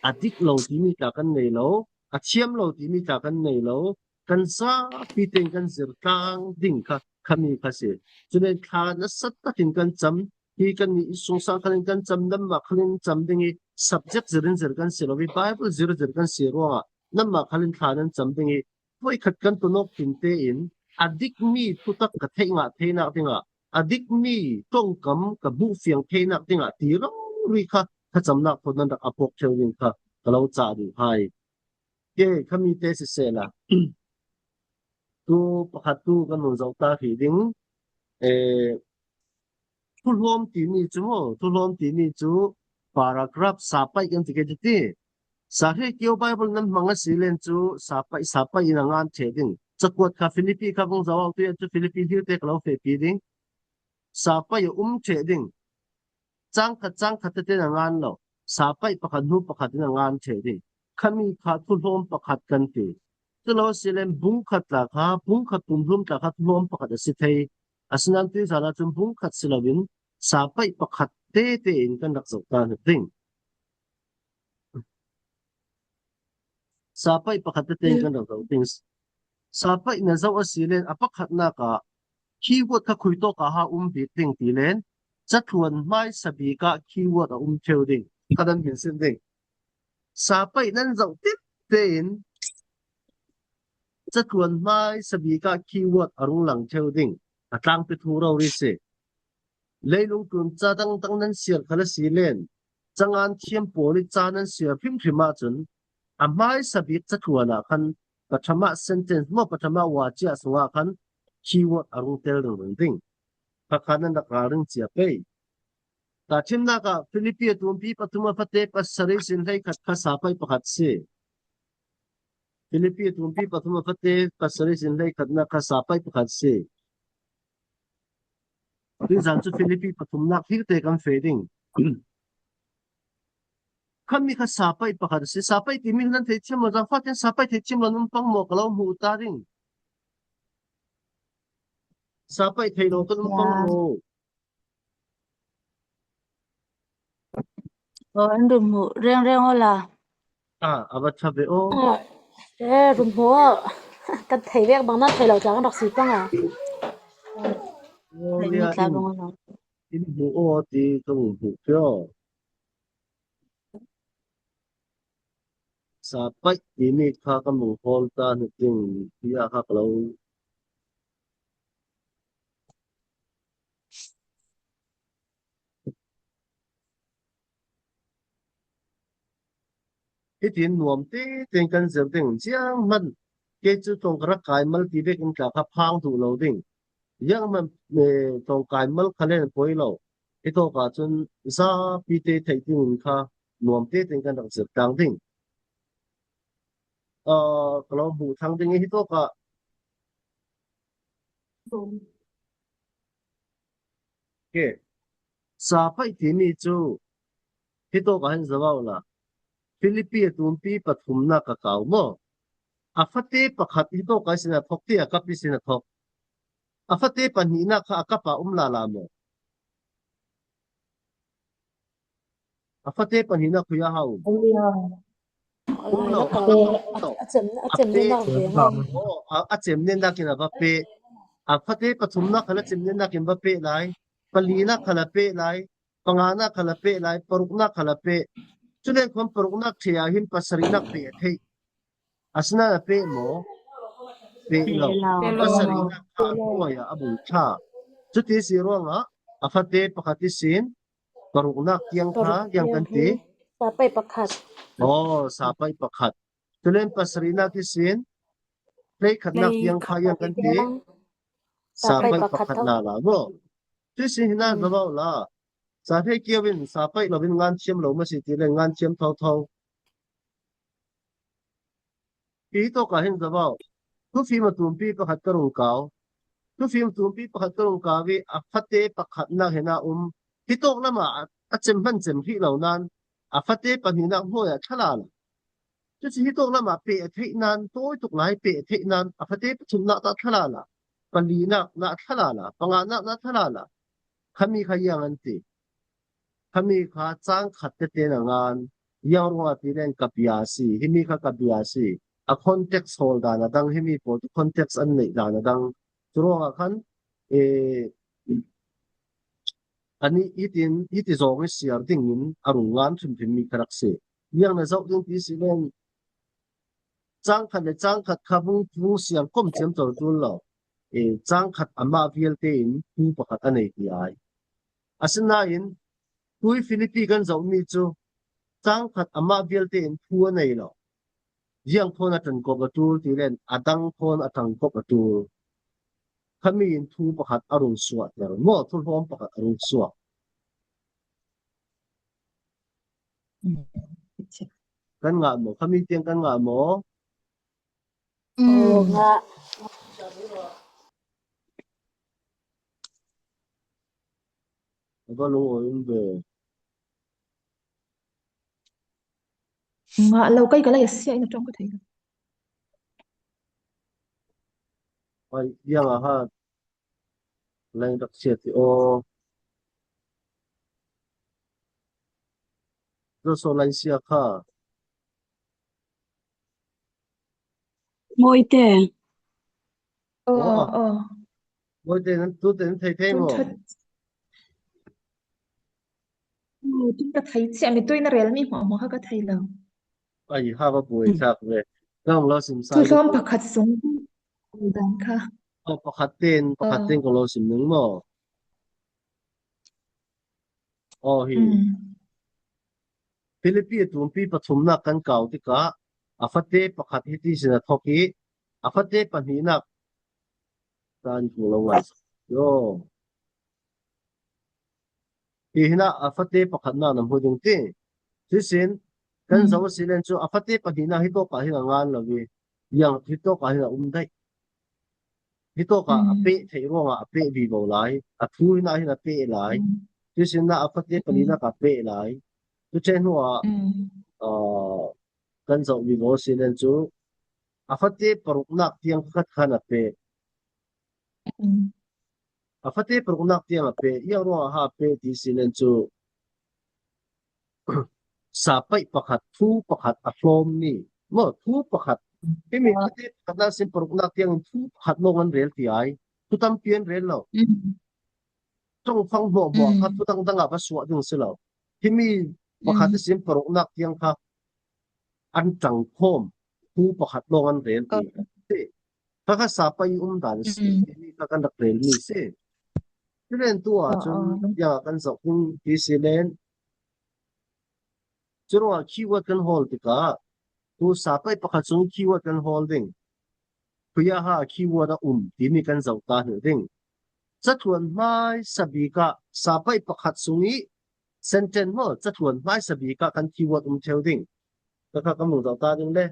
a dik lo timi tla kan nei lo, a thiam lo timi tla kan nei lo, kan zapi ten kan zir tlang ding kha, khami kha si. Chule thla nasat takin kan cham, hi kan nih i sungsang khalin kan cham, nanmah khalin cham ding i subject zirin zir kan si lo i Bible zir zir kan si ruangah nanmah khalin thla nan cham ding i voikhat kan tunawk tinte in a dikmi thutak ka theih ngah theinak dingah a dikmi ṭongkam ka buhfiang theinak dingah ti rori kha thachamnak thawn nan rak a pawk ṭheu ding kha ka lo cah duh hai. Ke khami te sisehla tu pakhat tu kan hun zoh ta hrih ding. Eh, thuhlawm timi cu, thuhlawm timi cu paragraph sapaih kan ti ke ti. Sahre kio Bible nan hmang a si len cu sapaih, sapaih in a ngan ṭheh ding. Cakuat kha Filipi kha vung zoh awk tu cu Filipi hlir te ka lo fehpi ding. Sapaih a um ṭheh ding. Cang khat, cang khat tete in a ngan lo. Sapaih pakhat hnu pakhat in a ngan ṭheh ding. Khami kha thuhlawm pakhat kan ti. Cu lo si len bung khat tla kha, bung khat pumhlum tla kha thuhlawm pakhat a si thei. Asinain tuizan ahcun bung khat si loin sapaih pakhat tete in kan rak zoh ta ding. Sapaih pakhat tete in kan rak zoh ding. Sapaih na zoh a si len a pakhatnak ah keyword kha khui tawk ah ha um bik ding ti len catluan hmaisa bik ah keyword a um ṭheu ding. Kha nan hminsin ding. Sapaih nan zoh tip tein catluan hmaisa bik ah keyword a rung lang ṭheu ding. A tlangpi thu rori si. Leilung tlun ca dangdang nan siar khal a si len, cangan thiam pawl i ca nan siar hrimhrim ahcun a hmaisa bik catluan ah khan pathama sentence maw, pathama wacia sungah khan keyword a rung tel ringring ding. Kha kha nan rak ralring cia pei. Tahṭhimnak ah Filipi a tumpi pathum a fate pasarih sin hleikhat kha sapaih pakhat si. Filipi a tumpi pathum a fate pasarih sin hleikhatnak kha sapaih pakhat si. Tuizan cu Filipi pathumnak hlir te kan feh ding. Khami kha sapaih pakhat a si. Sapaih timi nan theithiam lo, zaangfah tein sapaih theithiam lo nan pang maw, ka lo hmuh ta ding. Sapaih thei lo kan um pang maw? Aw, an rum hmuh rengreng awla. Ah, a va ṭha ve aw. Ah, eh, rum hmuh aw. Kan thei vek bang na thei lo tla kan rak si pang a. Aw, Thei ya, ni tla in, bang awla. In hmuh aw ti ka hmuh hmuh pio. Sapaih timi kha ka hmuh hawl ta hnu ding ti a kha ka lo Hitin nuam tein kan zir ding. Zianghman kei cu tlawng ka rak kai mal ti vekin tla kha phang duh lo ding. Zianghman, eh, tlawng kai mal kha len poi lo. Hi tawk ahcun zapi te theih dingin kha nuam tein kan rak zir tlang ding. Ah, ka lo hmuh thlang ding i hi tawk ah Ke, sapaih timi cu hi tawk ah hin zoh la. Filipi a tumpi pathumnak ka kau maw? A fate pakhat hi tawk ah sin a thok ti a kap i sin a thok. A fate pahnihnak kha a kap ah um lala maw? A fate pahnihnak khui a hau. Um lo, a, a, a cem, a cem nenak ve hau. Oh, a, a cem nenak in a va peh. A fate pathumnak khal a cem nenak in va peh lai. Palinak khal a peh lai. Panganak khal a peh lai. Paruknak khal a peh. Cule khuan paruknak ṭhe ah hin pasarihnak peh a theih. Asinain a peh maw? Peh lo. Peh lo. Pasarihnak kha a hnuai ah a bung ṭha. Cuti si ruangah a fate pakhat ihsin paruknak tiang kha ziang kan ti? Sapaih pakhat. Aw, sapaih pakhat. Culen pasarihnak ihsin hleikhatnak tiang kha ziang kan ti? Sapaih pakhat lala maw? Cuti si hin a zoh la. Sa hei kio in sapaih lo in ngan thiam lo maw si ti le ngan thiam thotho. Hi tawk ah hin zoh. Thufim a tumpi pakhat ka rung kau. Thufim tumpi pakhat ka rung kau i a fate pakhatnak hin a um. Hitawk lamah a, a cem hman cem hrih lo nan, a fate pahnihnak hnuaiah thlala la. Cucu hitawk lamah peh a theih nan, tawi tuk lai peh a theih nan, a fate pathumnak tah thlala la, palinak na thlala la, panganak na thlala la. Khami kha iang an ti. Khami kha cang khat tete na ngan, iang ruangah ti len ka bia a si, himi kha ka bia a si. A context hawl dan a dang, himi pawl cu context an neih dan a dang. Curuangah khan, eh, anih hitin, hiti zawng i siar dingin a rung ngan hrimhrim mi kha rak si. Iang na zoh ding ti si len, cang khat le cang khat kha vung, vung siar kom ciamco ṭul lo. Eh, cang khat amah vialte in thu pakhat a nei ti ai. Asinain, tui Filipi kan zohmi cu cang khat amah vialte in thu a nei lo. Ziang thawn a ṭangkop a ṭul ti len a dang thawn a ṭangkop a ṭul. Khami in thu pakhat a rung suahter maw, thuhlawm pakhat a rung suak. Kan ngah maw? Khami tiang kan ngah maw? Mm. A va lungawi um ve. Ngah lo kai ka lai a sia in a ṭawng ka thei lo. Ai, iang a ha. Lai rak sia ti aw. Zo so lai sia kha. Mawite. Aw, aw, aw. Mawite nan tute nan thei thei maw? Tun ka thei chiah mi tuin a rel mi hmuahhmuah kha ka thei lo. Ai, ha va buai thlak ve. Ka lo sim sa. Thuhlawm pakhat sung dan kha. Aw, pakhat ten, pakhat ten ka lo sim ning maw? Aw hi. Filipi a tumpi pathumnak kan kau tikah a fate pakhat hiti sin a thok i a fate pahnihnak kan hmu lo ngai. Yo. Hi hinah a fate pakhatnak na hmu ding ti. Cuisin kan zo a si len cu a fate pahnihnak hitawkah hin a ngan lo i, iang hitawkah hin a um daih. Hitawkah a peh theih ruangah a peh vivo lai, a thu hinah hin a peh lai. Cuisin ah a fate palinak a peh lai. Cuceh hnuah, ah, kan zoh vivo a si len cu a fate paruknak tiang khat khan a peh. A fate paruknak tiang a peh, iang ruangah ha a peh ti si len cu sapaih pakhat, thu pakhat a hlawmmi maw, thu pakhat. Himi fate pakhatnak sin paruknak tiangin thu pakhat lawng an rel ti ai. Thu tampi an rel lo. Ṭongfang hmuahhmuah kha thu dangdang ah va suah ding si lo. Himi pakhat ihsin paruknak tiang kha an ṭangkhawm, thu pakhat lawng an rel ti. Kha kha sapaih i um dan si, himi kha kan rak relmi si. Culen tu ah cun ziangah kan zoh ding ti si len, curuangah keyword kan hawl tikah tu sapaih pakhat sung keyword kan hawl ding. Khuiah ha keyword a um timi kan zoh ta hnu ding. Cathluan hmaisa bik ah sapaih pakhat sung i sentence maw, cathluan hmaisa bik ah kan keyword um theu ding. Ka kha kan vung zoh ta ding le.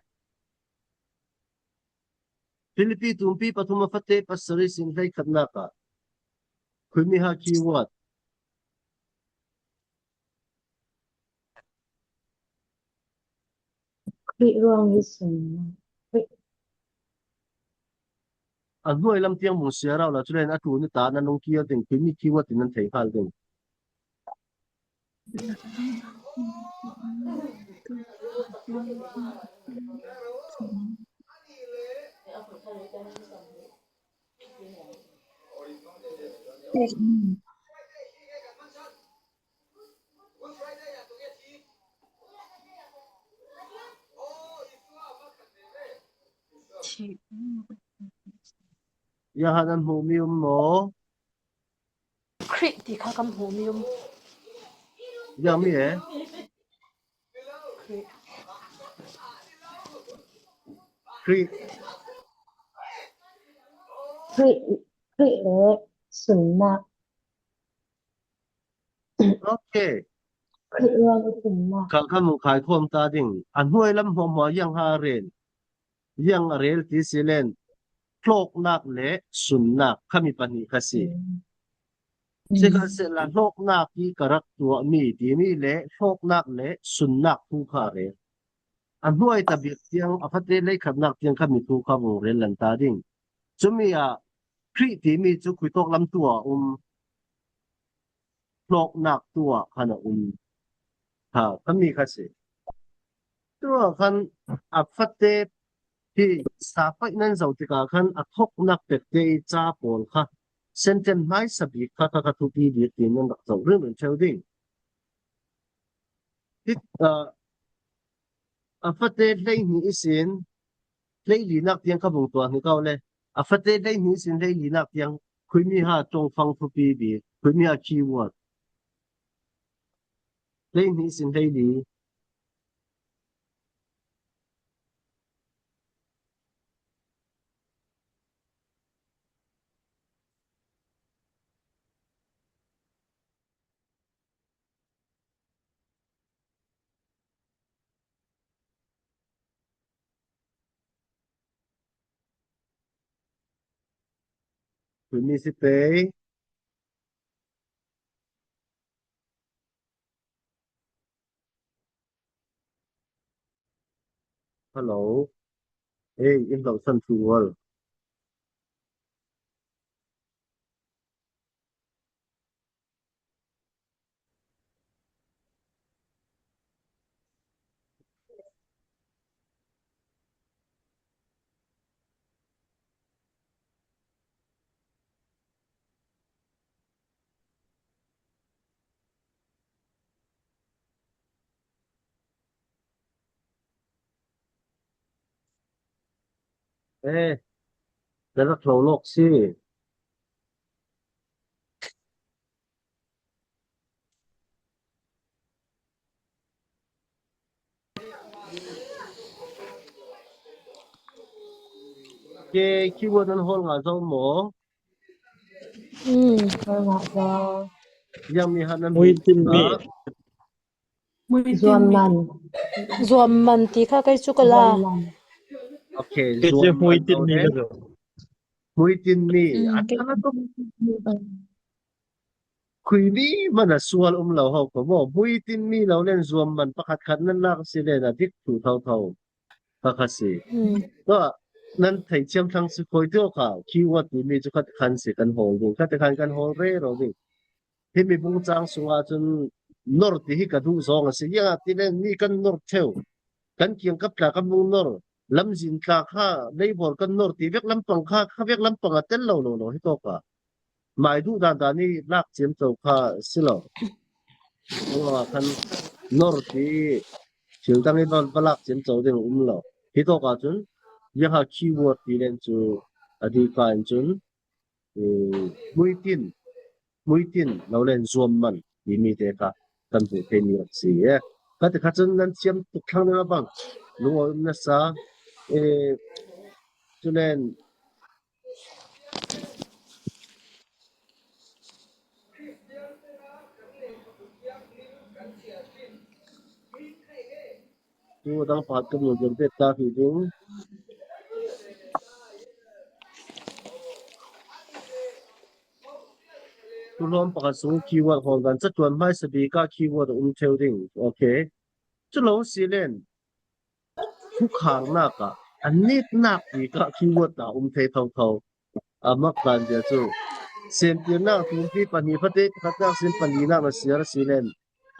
Filipi tumpi pathum a fate pasarih sin hleikhatnak ah khuimi ha keyword. Khrih ruang i sunnak. Khrih. A hnuai lam tiang vung siar uh la, culen a ṭul ni ta nan lungkir ding, khuimi keyword in nan thei hal ding. Yahan an hmuhmi um maw? Khrih ti kha kan hmuhmi um. Ziangmi e? Khrih. Khrih. Khrih, Khrih le sunnak. Okay. Khrih ruang i sunnak. Kan, kan vung khaikhawm ta ding. A hnuai lam hmuahhmuah ziang ha a rel. Ziang a rel ti si len hlawknak le sunnak khami pahnih kha si. Sikhalsehla hlawknak i ka rak tuahmi timi le hlawknak le sunnak thu kha a rel. A hnuai ta bik tiang a fate lei khatnak tiang kha mi thu kha vung rel lan ta ding. Cumi ah Khrih timi cu khuitawk lam tu ah um, hlawknak tu ah khan a um kha, kha mi kha si. Tuah khan a fate hi sa paih nan zoh tikah khan a thoknak pekte i ca pawl kha sentence hmaisa bik kha, kha, kha thupi bik tiin nan rak zoh ringring ṭheu ding. Hi, ah, a fate hleihnih ihsin hleilinak tiang kha vung tuah hnik ko le. A fate hleihnih ihsin hleilinak tiang khuimi ha ṭongfang thupi bik, khuimi ha keyword. Hleihnih ihsin hleili. Khuimi si pei. Hello. Ei, in lo san tu wal. Eh, na rak hlo lawk si. Ke keyword nan hol nga zo mo. Hmm, hol nga zo. Yang mi ha nan Muitin mi. Zuamman. Zuamman ti kha kei cu ka la. Zuamman. Okay, kei cu zuamman muitin mi ka zo. Muitin mi. Hmm, a kei thana tu. Khuimi man a sual um lo ho ko maw? Muitin mi lo len zuamman pakhat khat nan lak si len a dik thu thotho. Kha kha si. Hmm. Tua nan thei thiam thlang si khoi tio kha keyword timi cu khat khan si kan hawl ding. Khat khan kan hawl rero ding. Himi bungcang sungah cun nor ti hi ka duh zong a si. Ziangahtile mi kan nor ṭheu. Kan kiangkap tla kan vung nor. Lamzin tla kha leibawl kan nor ti vek lampang kha, kha vek lampang a tel lo lo lo hi tawk a. Mai duh dan dan i lak ciamco kha si lo. Ruangah khan nor ti thil dang i va, va lak ciamco ding a um lo. Hi tawk ahcun, ziangha keyword ti len cu a dihka in cun, eh, muitin, muitin lo len zuamman timi te kha kan hmuh theimi rak si. Eh, kha ti kha cun nan thiam tuk thlang ding a bang lungawi um nasa, eh, cu len tu dang pakhat kan lo ding pek ta hi ding. Thuhlawm pakhat sung keyword hawl dan catuan hmaisa bik ah keyword a um ṭheu ding. Okay. Cu lo si len thukhangnak ah a netnak bik ah keyword a um thei thotho. A mak dan zia cu semtirnak tumpi pahnih, fate pakhatnak sin palinak na siar a si len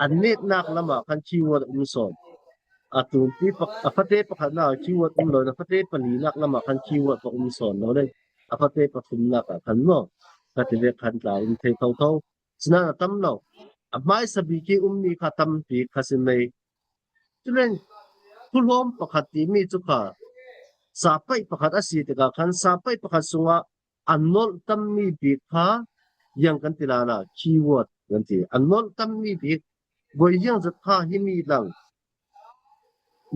a netnak lamah khan keyword a um sawn. A tumpi pak-, a fate pakhatnak ah keyword um lo, a fate palinak lamah khan keyword ka um sawn lo len a fate pathumnak ah khan maw? Ka ti vek khan tla um thei thotho. Sinain a tam lo. A hmaisa bik i ummi kha tampi kha si mei. Culen thuhlawm pakhat timi cu kha sapaih pakhat a si tikah khan sapaih pakhat sungah a nolh tammi bik kha ziang kan ti lala, keyword kan ti. A nolh tammi bik voi ziang zat kha himi lang.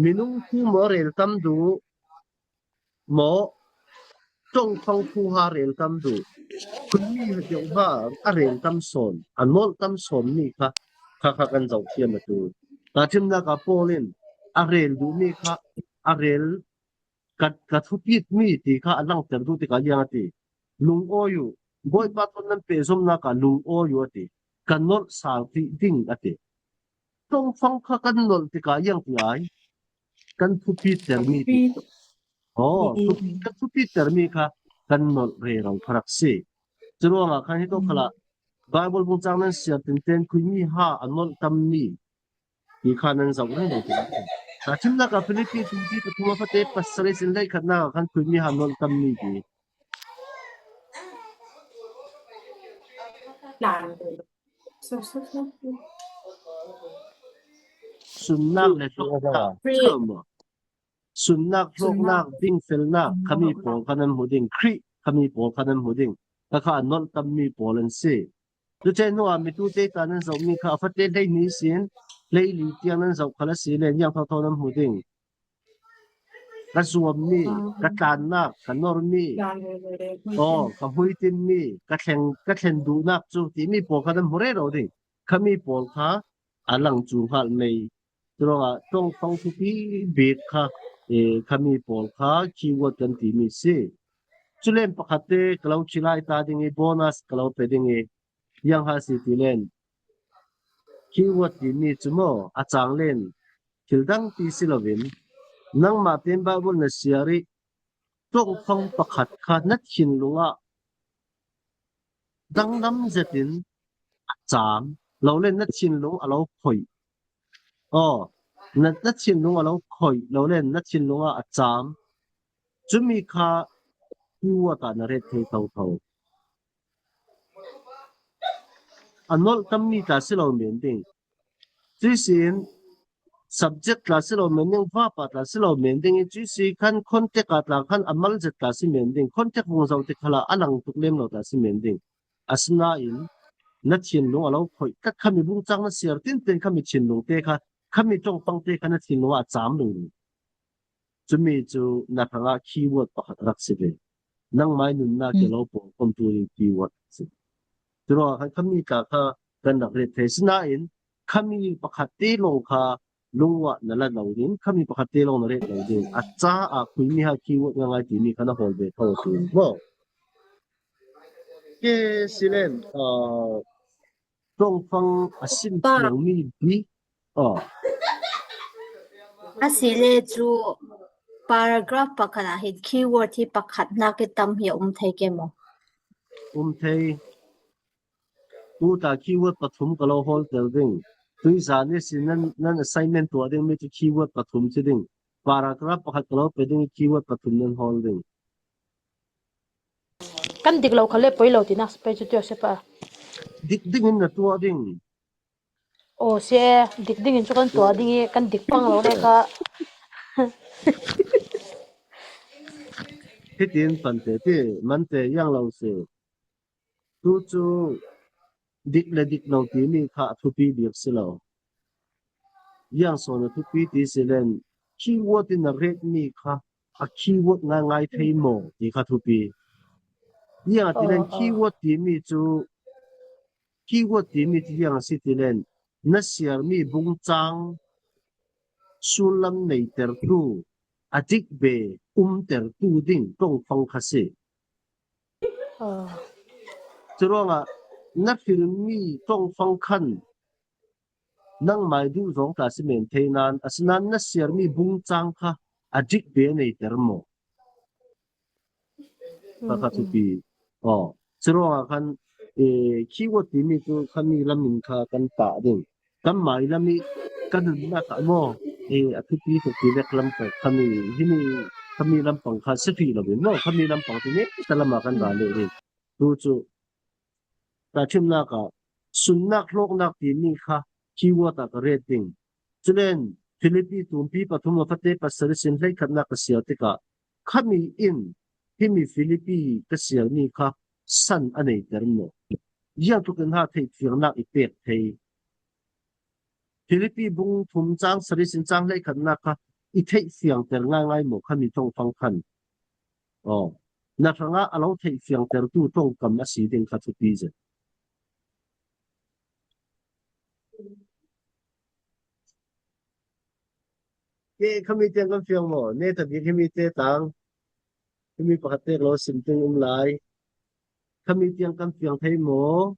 Minung thu maw a rel tam duh, maw ṭongfang thu ha rel tam duh, khuimi deuh ha a rel tam sawn, a nolh tam sawn mi kha, kha, kha kan zoh thiam a tu. Tahṭhimnak ah Paul in a rel duh mi kha, a rel ka, ka thupit mi ti kha a langhter duh tikah ziang a ti. Lungawi uh, Bawipa thawn nan pehzomnak ah lungawi uh a ti. Ka nolh sal rih ding a ti. Ṭongfang kha kan nolh tikah ziang ti ai? Kan thupiter mi ti. Aw, thupi, kan thupitermi kha kan nolh rero kha rak si. Curuangah khan hitawk khalah Bible bungcang nan siar tinten khuimi ha a nolh tammi ti kha nan zoh rero ti. Tahṭhimnak ah Filipi tumpi pathum a fate pasarih sin hleikhatnak ah khan khuimi ha nolh tammi ti. Sunnak le hlawknak, sunnak, hlawknak, dingfelnak khami pawl kha nan hmu ding, Khrih khami pawl kha nan hmu ding. Kha kha a nolh tammi pawl an si. Cucaih hnuah mitute ta nan zohmi kha a fate hleihnih sin hleili tiang nan zoh khal a si le ziang thotho nan hmu ding. Ka zuammi, ka tlannak, ka normi, aw, ka hmuitinmi, ka thleng, ka thlen duhnak cu timi pawl kha nan hmu rero ding. Khami pawl kha a lang cu hngalh mei. Curuangah ṭongfang thupi bik kha, eh, khami pawl kha keyword kan timi si. Culen pakhatte ka lo khilai ta ding i bonus ka lo pe ding i, ziang ha si ti len, keyword timi cu maw a cang len thil dang ti si loin nangmah tein Bible na siar i ṭongfang pakhat kha na thinlung ah danglam zetin a caam lo le na thinlung a lo khoih. Aw, na, na thinlung a lo khoih lo le na thinlung ah a caam. Cumi kha keyword ah na ret thei thotho. A nolh tammi tla si lo men ding. Cuih sin subject tla si lo men ding, verb ah tla si lo men ding i, cuih si khan context ah tla khan a mal zet tla si men ding, context vung zoh tik khalah a lang tuk lem lo tla si men ding. Asinain na thinlung a lo khoih tak khami bungcang na siar tinten khami thinlung te kha, khami ṭongfang te kha na thinlung ah a caam ding. Cumi cu na hrangah keyword pakhat rak si ve. Nangmah i nunnak i lo pawngkomtu ding keyword a si. Curuangah khan khami tla kha kan rak ret thei. Sinain khami pakhat te lawng kha lungah na la lo ding, khami pakhat te lawng na ret lo ding. A caah khuimi ha keyword ngaingai timi kha na hawl ve kho a si maw? Ke silen, aa, ṭongfang a sim Pa. Thiangmi bi. Aw. A si le cu paragraph pakhat ah hin keyword hi pakhat hnak i tam hi a um thei ke maw? Um thei. Tuta keyword pathum ka lo hawlter ding. Tuizan ihsin nan, nan assignment tuah dingmi cu keyword pathum si ding. Paragraph pakhat ka lo pe ding i keyword pathum nan hawl ding. Kan dik lo kha le poi lo tinak si pei cu tuah si pah. Dik dingin na tuah ding. Aw, si e, dik dingin cu kan tuah ding i kan dik pang lo le kha. Hitin pante ti, mante yang lo si. Tu cu dik le dik lo timi kha a thupi bik si lo. Yang sawn a thupi ti si len, keyword in a retmi kha a keyword ngaingai thei maw ti kha thupi. Yang a ti len, aw, aw, keyword timi cu, keyword timi cu yang a si ti len, na siarmi bungcang sullam neitertu a dik ve umtertu ding ṭongfang kha si. Aw. Curuangah na hrilmi ṭongfang khan nangmai duh zong tla si men thei nain, asinain na siarmi bungcang kha a dik ve a neiter maw? Kha kha thupi. Aw. Curuangah khan, eh, keyword timi cu khami lam in kha kan pah ding. Kan mai lam i kan nunnak ah maw, eh, a thupi tuk ti vek lam kha khami, himi khami lampang kha si hrih lo in maw, khami lampang timi ta lam ah kan ra leh ding. Tu cu tahṭhimnak ah sunnak hlawknak timi kha keyword ah ka ret ding. Culen Filipi tumpi pathum a fate pasarih sin hleikhatnak ka siar tikah khami in himi Filipi ka siarmi kha san a neiter maw? Ziangtluk in ha theihfiangnak i pek thei. Filipi bung thum cang sarih sin cang hleikhatnak kha i theihfiangter ngaingai maw khami ṭongfang khan? Aw, na hrangah a lo theihfiangtertu ṭongkam a si ding kha thupi zet. Ke khami tiang kan fiang maw? Netabik himi te tang. Himi pakhat pek lo sim ting um lai. Khami tiang kan fiang thei maw?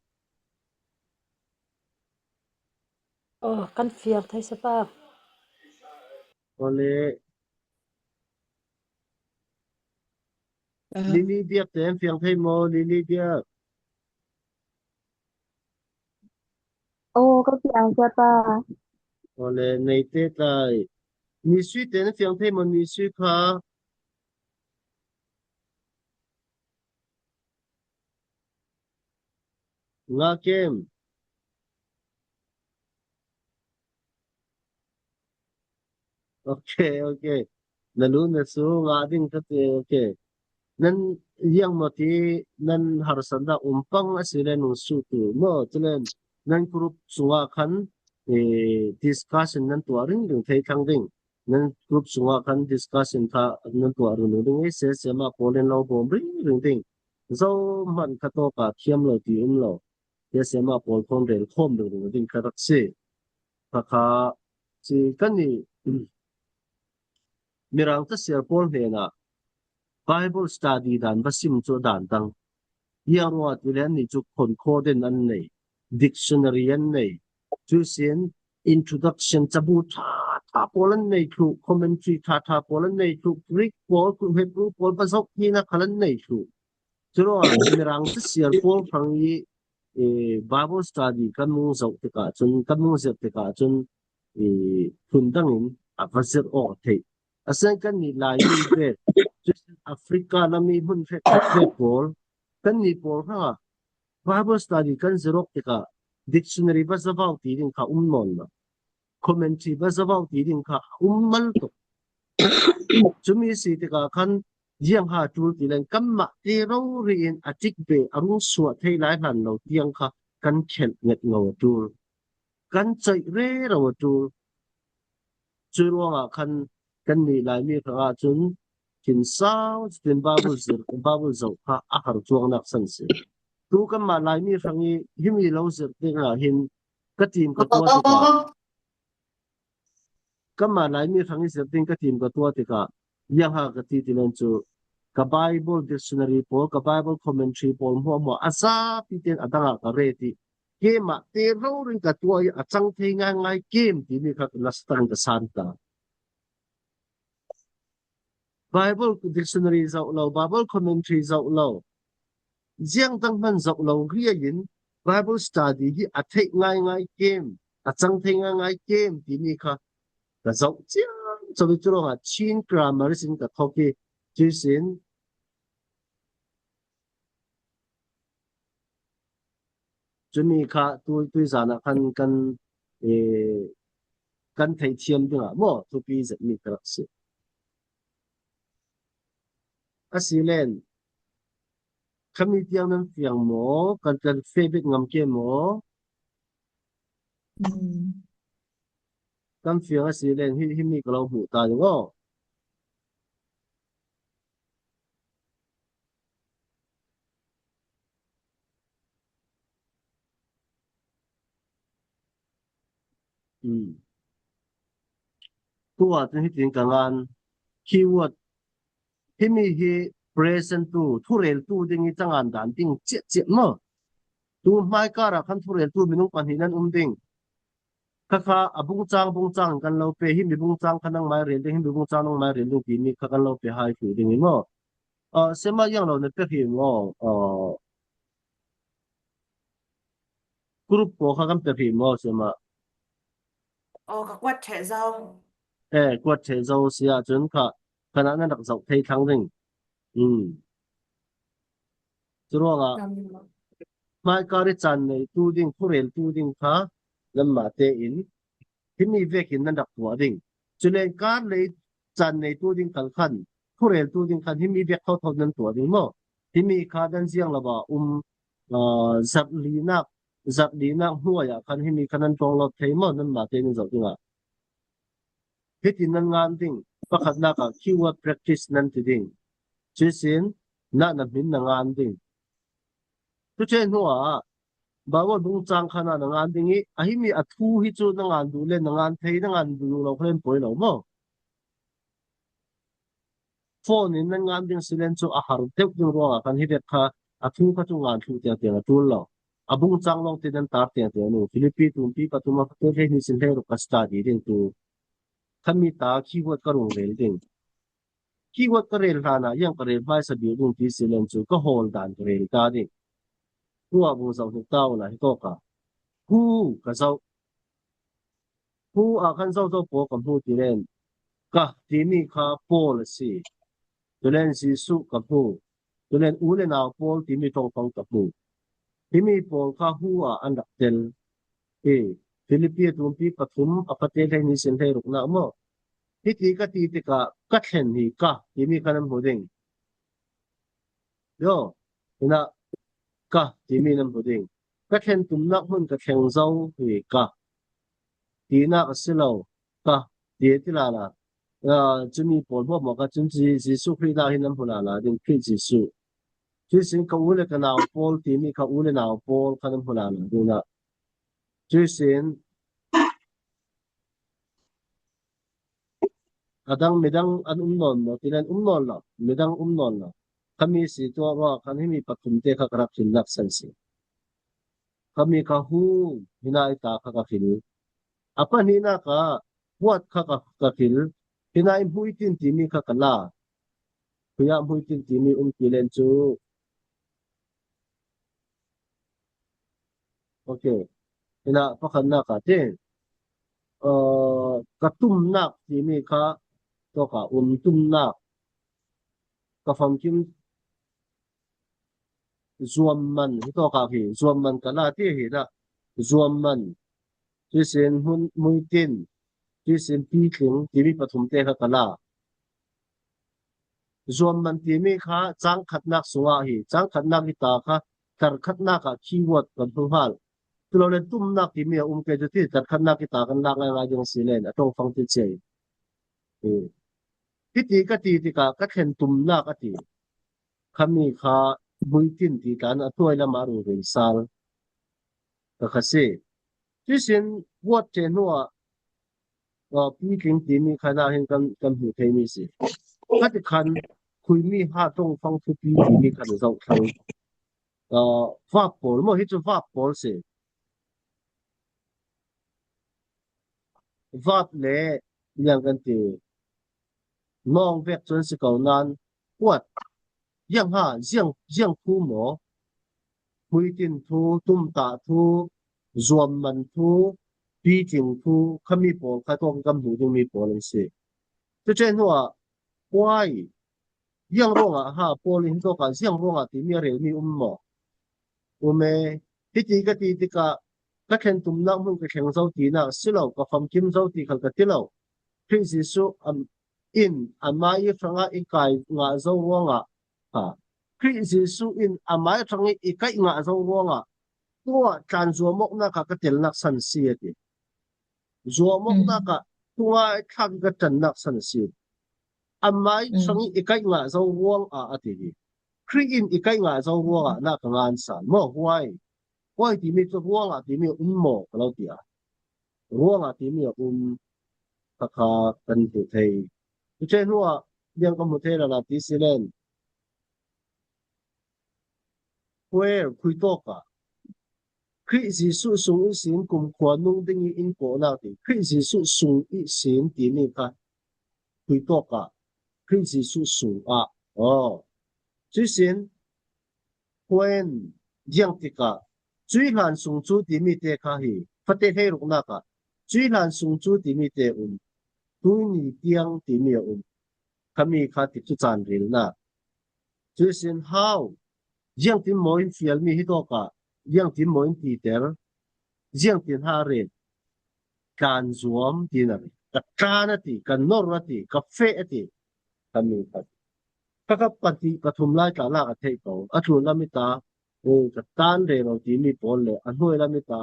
Aw, kan fiang thei, Siapa. Awle. Lily Biak te an fiang thei maw? Lily Biak. Aw, ka fiang, Siapa. Awle, nei te tai. Ni Sui te an fiang thei maw? Ni Sui kha. Nga kem. Ok, ok. Na lu na su nga ding ka ti, ok. Nan yang maw ti nan harsatna um pang a si le nung su tu maw ti len nan group sunga khan discussion nan tuah ringring thei thlang ding. Nan group sunga khan discussion kha nan tuah ringring ding. Ei se se ma pawl in lo bawm ringring ding. Zo hman kha tawka thiam lo ti um lo. Ei se ma pawl khawm rel khawm ringring ding kha rak si. Kha kha si kan ni Mirang tasiar pawl hnena Bible study dan va sim chu dan dang. Yang ruat i le an ni chu khonkhawden an nei, dictionary an nei, chu sin introduction cabu tha tha pawl an nei thlu, commentary tha tha pawl an nei thlu, Greek pawl, Hebrew pawl va zok hina khal an nei thlu. Churuangah Mirang tasiar pawl hrang i Bible study kan mung zoh tikah cun, kan mung zirh tikah cun, i phun dangin a va zirh awk a theih. A sen kan nih Laimi vek, Africa lam i hmun hrekkhat vek pawl, kan nih pawl hrangah Bible study kan zirh awk tikah dictionary va zavau ti ding kha um nawn lo. Commentary va zavau ti ding kha um mal tuk. Cumi si tikah khan ziang ha tul ti len kanmah te rori in a tik ve a rung suah thei lai hlan lo tiang kha kan khelh nget ngo a tul. Kan coih rero a tul. Cui ruangah khan kan nih Laimi hrangah cun thinsau cutin Bible zirh, Bible zoh kha a har cuangnak san si. Tu kanmah Laimi hrang i himi lo zirh dingah hin ka tim ka tuah tikah, kanmah Laimi hrang i zirh ding ka tim ka tuah tikah, ziang ha ka ti ti len cu ka Bible dictionary pawl, ka Bible commentary pawl hmuahhmuah a zapi tein a dangah ka ret i keimah te rori in ka tuah i a cang thei ngaingai kem timi kha ka nasa takin ka san ta. Bible dictionary zoh lo, Bible commentary zoh lo, ziang dang hman zoh lo riai in Bible study hi a theih ngaingai kem, a cang thei ngaingai kem timi kha ka zoh ciang co i cu ruangah Chin grammar sin ka thawk i cu sin cumi kha tu, tui zan ah khan kan, eh, kan theihthiam dingah maw thupi zetmi ka rak si. A si len, khami tiang nan fiang maw? Kan, kan feh bik ngam ke maw? Kan fiang a si len, hi, himi ka lo hmuh ta ding aw. Tuah cun hitin ka ngan, keyword, himi hi present tu, thureltu ding i cangan dan ding ciahciah maw? Tu hmaikar ah khan thureltu minung pahnih nan um ding. Kha kha a bungcang bungcang kan lo pe, himi bungcang kha nangmai rel ding, himi bungcang nangmai rel ding timi kha kan lo pe hai hrih ding i maw? Sema yang lo na pe hrih maw? Group pawl kha kan pe hrih maw, Sema? Aw, ka kuat ṭheh zo. Eh, kuat ṭheh zo si ahcun kha khanah nan rak zoh thei thlang ding. Curuangah hmaikar i caan neitu ding, thureltu ding kha nanmah tein himi vekin nan rak tuah ding. Cule kar lei caan neitu ding khal khan, thureltu ding khan himi vek thotho nan tuah ding maw? Himi kha nan ziang lo ah um, aa, zarhlinak, zarhlinak hnuai ah khan himi kha nan ṭuanglawt thei maw? Nanmah tein nan zoh dingah. Hitin nan ngan ding, pakhatnak ah keyword practice nan ti ding. Cuihsin, na na hmin na ngan ding. Cuṭhe hnuah Bible bungcang kha na na ngan ding i, a himi a thu hi cu na ngan duh le na ngan thei, na ngan duh lo kha len poi lo maw? Phone in nan ngan ding si len cu a har deuh ding ruangah khan hi vek kha A thu kha chu ngan thluh tiang tiang a tul lo. A bung chang lawng te nan tar tiang tiang nu. Philippi tumpi pathum a pate hlei hni sin hlei ruk ka study ding tu. Khami ta keyword ka rung rel ding. Keyword ka rel hlan a, iang ka rel hmaisa bik ding ti si len chu ka hawl dan ka rel ta ding. Tua bung zoh hnik ta ula hi tawk a. Hu ka zoh. Hu a khan zo zo pawl ka hmu ti len. Ka timi kha Paul a si. Tulen Jesuh ka hmu. Tulen u le nau pawl timi tawngfang ka hmu. Timi pawl kha hu a an rak tel. Hi Philippi a tumpi pathum a pate hlei hni sin hlei rukna maw. Hiti ka ti tikah ka thlen hi ka timi kha nan hmu ding. Yo, ina ka timi nan hmu ding. Ka thlen tumnak hmun ka thleng zo hi ka. Tinak a si lo, ka ti ti lala. Cumi pawl hmuahhmuah ka cun Jesuh Khrih nak hi nan hmu lala ding, Khrih Jesuh. Cuisin ka u le ka nau pawl timi ka u le nau pawl kha nan hmu lala ding ah. Cuisin a dang midang an um nawn maw? Tilen um nawn lo, midang um nawn lo. Khami si tua ruah khan himi pathum te kha ka rak tlinnak san si. Khami kha hu, hina i ta kha ka khil. A pahnihnak ah what kha ka, ka khil. Hina i hmuitin timi kha ka la. Khuiah hmuitin timi um ti len cu. Ok. Hina pakhatnak ah ti. Ka tumnak timi kha tawka um tumnak. Ka famkim zuamman hi tawka hi zuamman ka la ti hi dah zuamman. Cuisin hmun muitin, cuisin pitling timi pathum te kha ka la. Zuamman timi kha cangkhatnak sungah hi, cangkhatnak hi ta kha tarkhatnak ah keyword kan hmu hal. Tulo le tumnak timi a um ke cu ti tarkhatnak hi ta kan lak ngaingai ding a si len a tongfang ti cia hi. Hiti ka ti tikah ka thlen tumnak a ti. Khami kha muitin ti tlan a hnuai lamah a rung rel sal ka kha si. Cuisin what ṭhe hnuah pitling timi khan ah hin kan, kan hmuh theimi si. Kha ti khan khuimi ha tongfang thupi timi khan zoh thlang. Vap pawl maw, hi cu vap pawl si. Vap le liang kan ti. Nawng vek cun si ko nan kuat. Ziang ha, ziang, ziang thu maw? Hmuitin thu, tumtah thu, zuamman thu, pitling thu, khami pawl kha tawk kan hmuh dingmi pawl an si. Cucu hnuah huai, ziang ruangah ha pawl in tawkah ziang ruangah timi a relmi um maw? Um e, hiti ka ti tikah ka thlen tumnak hmun ka thleng zo tinak si lo, ka famkim zo ti khal ka ti lo. Khrih Jesuh in amah i hrangah i kai ngah zo ruangah, ha, Khrih Jesuh in amah i hrangih i kaih ngah zo ruangah tuah tlan zuamawknak kha ka telnak san si a ti. Zuamawknak ah tungai thlak i ka ṭannak san a si. Amah i hrangih i kaih ngah zo ruangah a ti hi. Khrih in i kaih ngah zo ruangah na ka ngan sal maw? Huai, huai timi cu ruangah timi a um maw ka lo ti a. Ruangah timi a um kha kha kan hmuh thei. Cucu hnuah liang ka hmu thei lala ti si len. Where, khui tawkah. Khrih Jesuh sung ihsin kumkhua nung ding i in kawhnak ti. Khrih Jesuh sung ihsin timi kha khui tawkah. Khrih Jesuh sungah. Aw. Cuisin when ziang tikah cuihlan sung cu timi te kha hi fate hleiruknak ah cuihlan sung cu timi te um. Tuini tiang timi a um. Khami kha tikcu caan relnak. Cuisin how, ziangtin maw in fialmi hi tawkah, ziangtin maw in titer, ziangtin ha ret, tlan zuam tiin a ri. Ka tlan a ti, ka nor a ti, ka feh a ti, ka mi khat. Ka ka pati, ka thum lai tla lak a theih ko, a tlun lam i ta, ka tan rero timi pawl le, a hnuai lam i ta,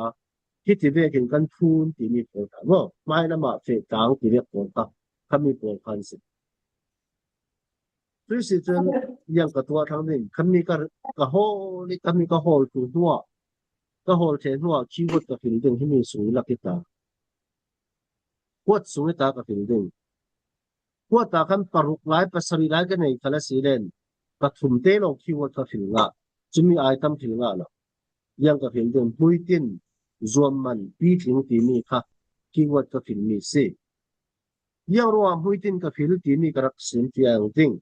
hiti vekin kan phun timi pawl ta, maw, hmai lamah feh tlang ti vek pawl ta, ka mi pawl khan si. Cuih si cun ziang ka tuah thlang ding, khami ka, ka hawl i, khami ka hawl tu hnuah, ka hawl ṭhe hnuah, keyword ka hil ding, himi sung i lak i ta. Kuat sung i ta ka hil ding. Kuat ta khan paruk lai, pasarih lai ka nei kha la si len, pathum te lo keyword ka hil ngah. Cumi ai tam hril ngah lo. Yang ka hril ding, hmuitin, zuamman, pitling timi kha keyword ka hrilmi si. Yang ruangah hmuitin ka hril timi ka rak sim fiang ding.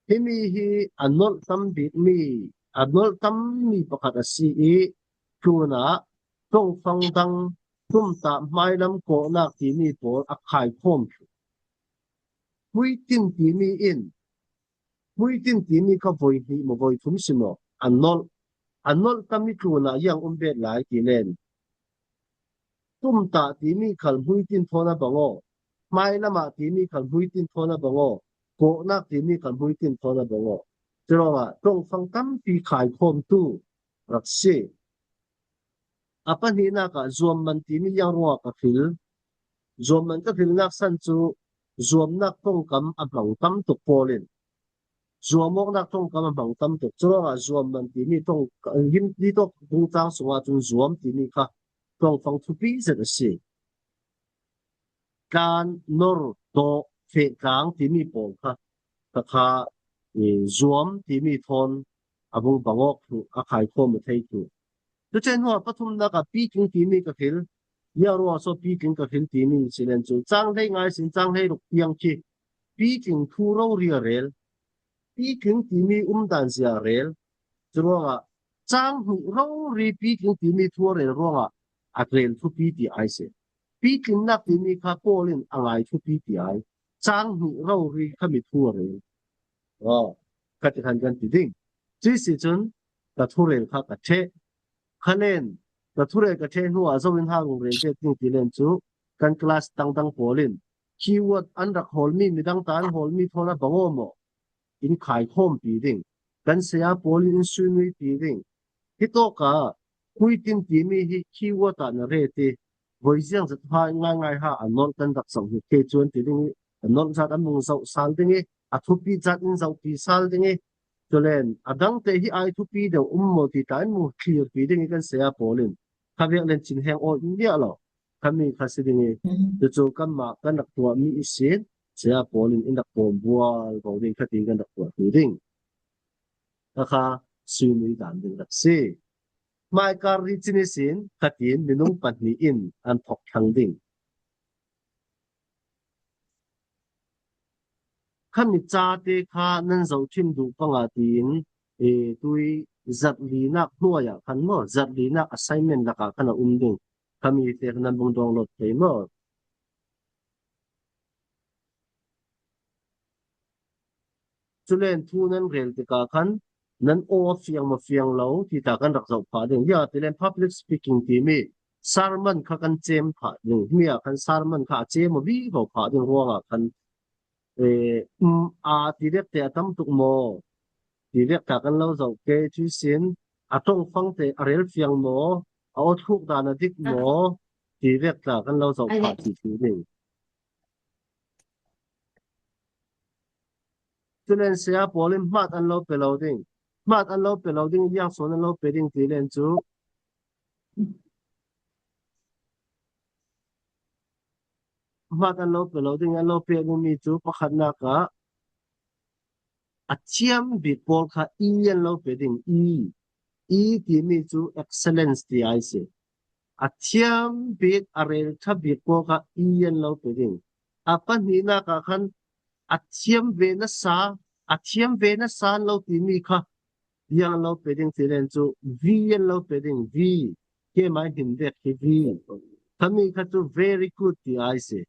Himi hi a nolh tam bikmi, a nolh tammi pakhat a si i, tlunah ṭongfang dang, tumtah, hmailam, kawhnak timi pawl a khaikhawm thluh. Hmuitin timi in, hmuitin timi kha voi hnih maw, voi thum si maw, a nolh, a nolh tam i tlunah yang um bet lai ti len. Tumtah timi khal hmuitin thawn a bang aw. Hmailamah timi khal hmuitin thawn a bang aw. Kawhnak timi khal hmuitin thawn a bang aw. Curuangah ṭongfang tampi khaikhawmtu rak si. A pahnihnak ah zuamman timi yang ruangah ka hril. Zuamman ka hrilnak san cu zuamnak ṭongkam a hmang tam tuk pawl in zuam awknak ṭongkam a hmang tam tuk. Curuangah zuamman timi ṭong, himi tawk dungtlang sungah cun zuam timi kha ṭongfang thupi zet a si. Tlan, nor, dawh, feh tlang timi pawl kha, kha, kha, i, zuam timi thawn a vung bang awk thluh, a khaikhawm a thei thluh. Cucaih hnuah pathumnak ah pitling timi ka hril. Yang ruangah so pitling ka hril timi si len cu, cang hlei ngai sin, cang hlei ruk tiang khi pitling thu rori a rel. Pitling timi umdan zia a rel. Curuangah cang hnih rori pitling timi thu a rel ruangah a rel thupi ti ai si. Pitlingnak timi kha Paul in a ngai thupi ti ai. Cang hnih rori kha mi thu a rel. Aw, kha ti khan kan ti ding. Cuih si cun ka thurel kha ka ṭheh. Khalen ka thurel ka ṭheh hnuah zo in hang rel tek ding ti len cu kan class dangdang pawl in keyword an rak hawlmi, midang ta an hawlmi thawn a bang aw maw? In khaikhawmpi ding. Kan saya pawl in in suinuipi ding. Hitawkah hmuitin timi hi keyword ah na ret i voi ziang zat ha ngaingai ha a nolh kan rak zoh hnik ke cuan ti ding i a nolh zat an mung zoh sal ding i a thupi zat in zohpi sal ding i culen a dangte hi ai thupi deuh um maw ti ta in mu thlirpi ding i kan saya pawl in kha vek len chin heng aw in liah lo. Khami kha si ding i, cucu kanmah kan rak tuahmi ihsin saya pawl in in rak pawm bual ko ding khatin kan rak tuahtu ding. Kha kha suinui dan ding rak si. Hmaikar ri cin ihsin khatin minung pahnih in an thok thlang ding. Khami cate kha nan zohṭhim duh panga tiin, e, tui zarhlinak hnuai ah khan maw, zarhlinak assignment lakah khan a um ding. Khami te khan nan vung download thei maw? Culen thu nan rel tikah khan nan aw fiang maw fiang lo ti ta kan rak zoh phah ding. Bia tilen public speaking timi sermon kha kan cem phah ding. Himi ah khan sermon kha a cem aw vivo phah ding ruangah khan, eh, um, a ti vek te a tam tuk maw? Ti vek ta kan lo zoh ke cu sin a ṭongfang te a rel fiang maw? A aw thluk dan a dik maw? Ti vek ta kan lo zoh phah ti ti ding. Culen saya pawl in hmat an lo pe lo ding. Hmat an lo pe lo ding, ziang sawn an lo pe ding ti len cu hmat an lo pe lo ding, an lo pek dingmi cu pakhatnak ah a thiam bik pawl kha i an lo pe ding, i, i timi cu excellence ti ai si. A thiam bik, a rel ṭha bik pawl kha i an lo pe ding. A pahnihnak ah khan a thiam ve nasa, a thiam ve nasa an lo timi kha ziang an lo pe ding ti len cu V an lo pe ding, V. Keimah hin vek hi V. Khami kha cu very good ti ai si.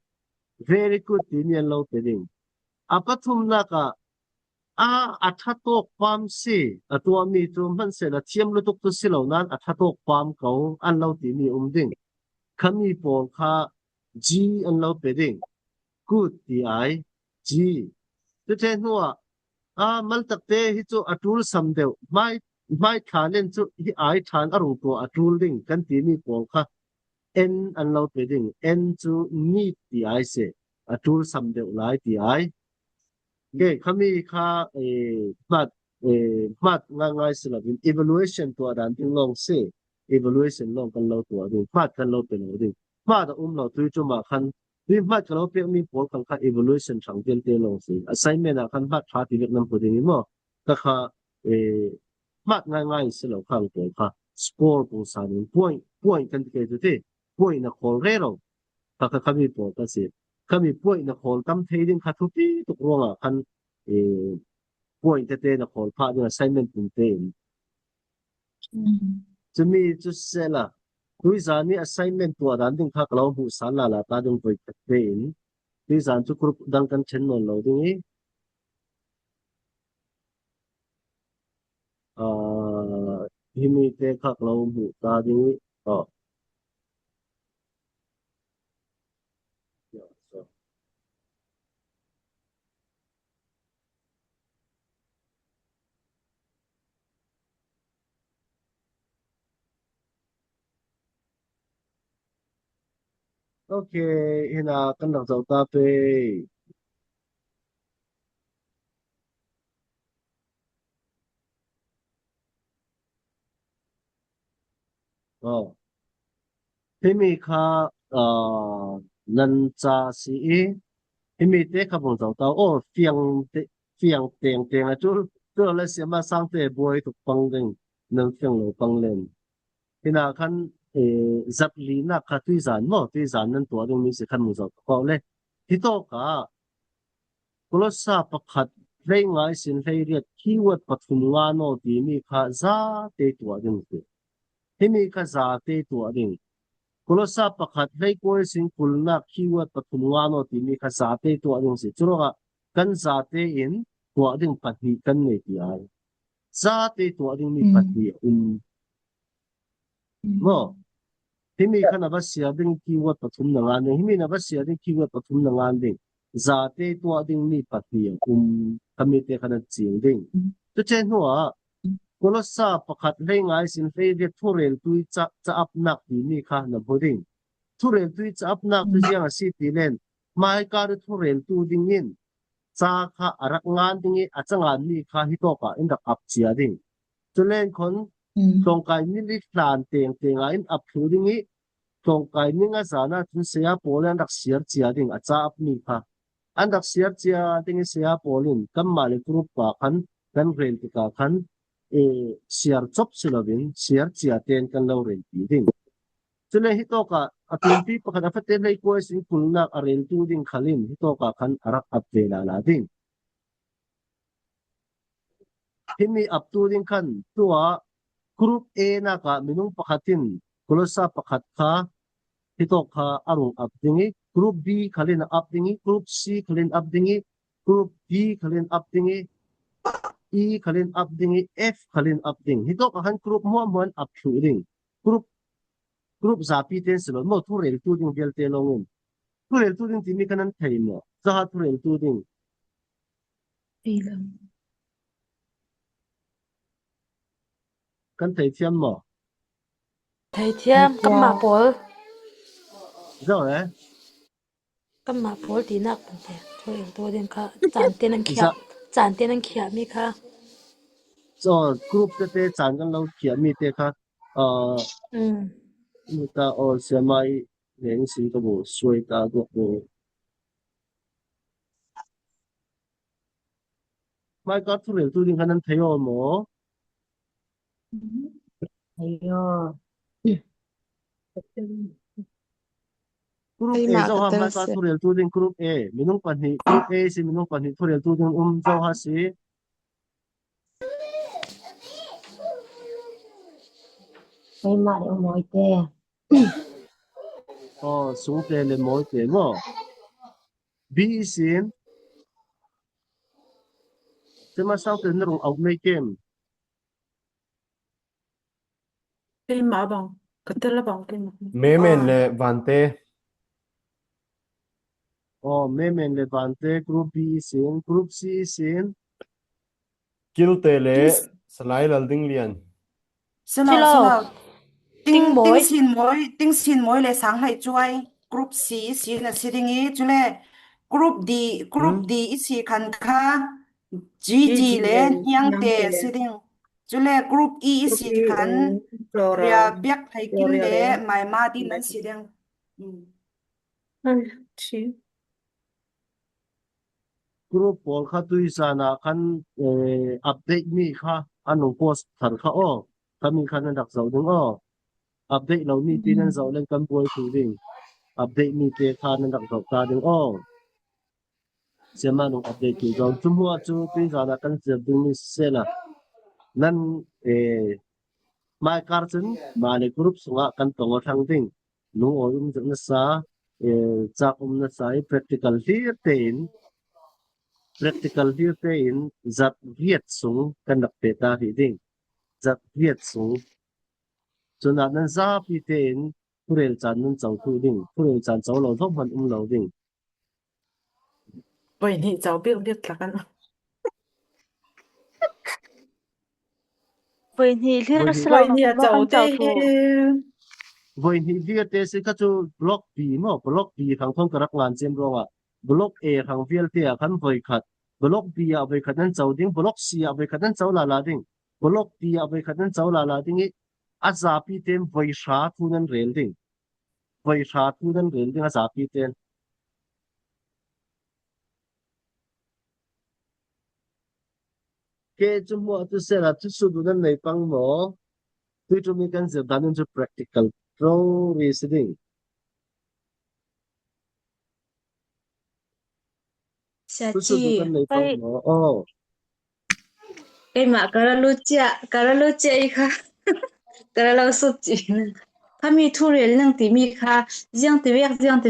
Very good timi an lo pe ding. A pathumnak ah a, a ṭha tawk pam si, a tuahmi cu hmanhsehlaw thiam lutuk cu si lo nain a ṭha tawk pam ko an lo timi um ding. Khami pawl kha G an lo pe ding. Good ti ai, G. Cuti hnuah a, maltakte hi cu a ṭul sam deuh, hmai, hmai ṭha len cu hi ai ṭhan a rung tuah a ṭul ding kan timi pawl kha N an lo pe ding. N cu need ti ai si, a ṭul sam deuh lai ti ai. Ke, khami kha, eh, hmat, eh, hmat ngaingai si loin evaluation tuah dan ding lawng si. Evaluation lawng kan lo tuah ding. Hmat kan lo pe lo ding. Hmat a um lo tui cuma khan, tui hmat ka lo pekmi pawl khan kha evaluation hrang vialte lawng si. Assignment ah khan hmat ṭha ti vek nan hmu ding i maw? Ka kha, eh, hmat ngaingai si lo kha ang pawl kha. Score pungsan in point, point kan ti kei tu ti. Point na khawl rero. Kha kha khami pawl ka si. Khami point na khawl tam thei ding kha thupi tuk ruangah khan, eh, point tete na khawl phah ding assignment pum te in. Cumi cu sehla, tuizan ni assignment tuah dan ding kha ka lo hmuhsan lala ta ding voi khat tein, tuizan cu group dang kan ṭhen nawn lo ding i, aa, himi te kha ka lo hmuh ta ding i, aw. Ok, hina kan rak zoh ta pei. Aw. Himi kha, aa, nan ca si i, himi te kha vung zoh ta. Aw, fiang te, fiang teng teng a tul, tul le siama sang te buai tuk pang ding, nan fiang lo pang len. Hina khan, eh, zat linak kha tuizan maw, tuizan nan tuah ding mi si khan mu zoh ko le. Hi tawk ah, Kolosa pakhat hlei nga ihsin hlei riat keyword pathum nga naw timi kha zate tuah ding si. Himi kha zate tuah ding. Kolosa pakhat hlei kua ihsin kulnak keyword pathum nga naw timi kha zate tuah ding si. Curuangah kan zate in tuah ding pahnih kan nei ti ai. Zate tuah ding mi pahnih a um. Maw? Himi khan a va siar ding keyword pathum na ngan ding. Himi na va siar ding keyword pathum na ngan ding. Zate tuah ding mi pahnih a um. Khami te khan a cing ding. Cuce hnuah Kolosa pakhat hlei nga ihsin hlei riat thureltu i ca, caapnak timi kha na hmu ding. Thureltu i caapnak cu ziang a si ti len, hmaika thureltu dingin ca kha a rak ngan ding i a ca nganmi kha hitawk ah in rak ap cia ding. Culen khon tlawngkai ni li hlan tengteng ah in ap thlu ding i tlawngkai ni nga zan ah cun saya pawl in an rak siar cia ding a caapmi kha. An rak siar cia ding i saya pawl in kanmah le group pa khan kan rel tikah khan, eh, siar cop si loin siar cia tein kan lo relpi ding. Cule hitawk ah a tumpi pakhat a fate hlei kua ihsin kulnak a reltu ding khal in hitawk ah khan a rak ap ve lala ding. Himi aptu ding khan tuah group A nak ah minung pakhat in Kolosa pakhat kha hitawk kha a rung ap ding i, group B khal in a ap ding i, group C khal in ap ding i, group D khal in ap ding i, E khal in ap ding i, F khal in ap ding. Hitawk ah khan group hmuahhmuah in ap thluh ding. Group, group zapi tein si lo maw, thureltu ding vialte lawngin. Thureltu ding timi kha nan thei maw? Zaha thureltu ding. Thei lo. Kan thei thiam maw? Thei thiam, kanmah pawl. Zo eh? Kanmah pawl tinak pangte. Thureltu ding kha caan te nan khiah, caan te nan khiahmi kha. So, group tete caan kan lo khiahmi te kha. Ah, mm. Nuta aw siamai leng si ka bu suai ta duak bu. Hmaika thureltu ding kha nan thei aw maw? Thei aw. Group A zo ha, hmaika thureltu ding group A. Minung pahnih, group A si minung pahnih thureltu ding um zo ha si. Keimah le mawite. Aw, sungte le mawite maw? B ihsin. Cema saute na rung auk mei kem. Keimah bang, ka tel a bang keimah. Memen le Vante. Aw, Memen le Vante, group B ihsin, group C ihsin. Kilte le Salai Lal Ding Lian. Silo, silo. Ting, Ting Mawi. Ting Sin Mawi, Ting Sin Mawi le Sang Hlai Cuai. Group C ihsin a si ding i, cule group D, group D ihsi khan kha Gigi le Niangte a si ding. Cule group E ihsi khan Ria Biak Hlai Kim le Maima Din an si ding. Group pawl kha tuizan ah khan, eh, update mi kha a nung post thar kha aw. Khami kha nan rak zoh ding aw. Update lo mi te nan zoh leng kan buai thu ding. Update mi te kha nan rak zoh ta ding aw. Siama nung update tu zong. Cu hmuah cu tui zana kan zir ding mi sisela. Nan, eh, mai kar cun mah le group sungah kan tong aw thlang ding. Lungawi um zet nasa, eh, cak um nasa i practical hlir tein, practical hlir tein zat riat sung kan rak pehta rih ding. Zat riat sung. Cunah nan zapi tein thurel caan nan co thu ding. Thurel caan co lo zohhmanh um lo ding. Voi hnih co biakbiak tlak an. Voi hnih hlir a si lo. Voi hnih a co te hi. Voi hnih hlir te si kha cu block B maw, block B hrang khawn ka rak ngan cem ruangah block A hrang vialte ah khan voi khat, block B ah voi khat nan co ding, block C ah voi khat nan co lala ding, block D ah voi khat nan co lala ding i a zapi tein voi hra thu nan rel ding. Voi hra thu nan rel ding a zapi tein. Ke cu hmuah tu sela tu sut nan nei pang maw? Tui tu mi kan zir dan in cu practical rori si ding. Sia tu sut ci. Kan nei pang maw? Oh. Keimah ka ra lu cia, ka ra lu cia i kha. Ka ra lo sut ci. Khami thurel nang timi kha ziang ti vek, ziang ti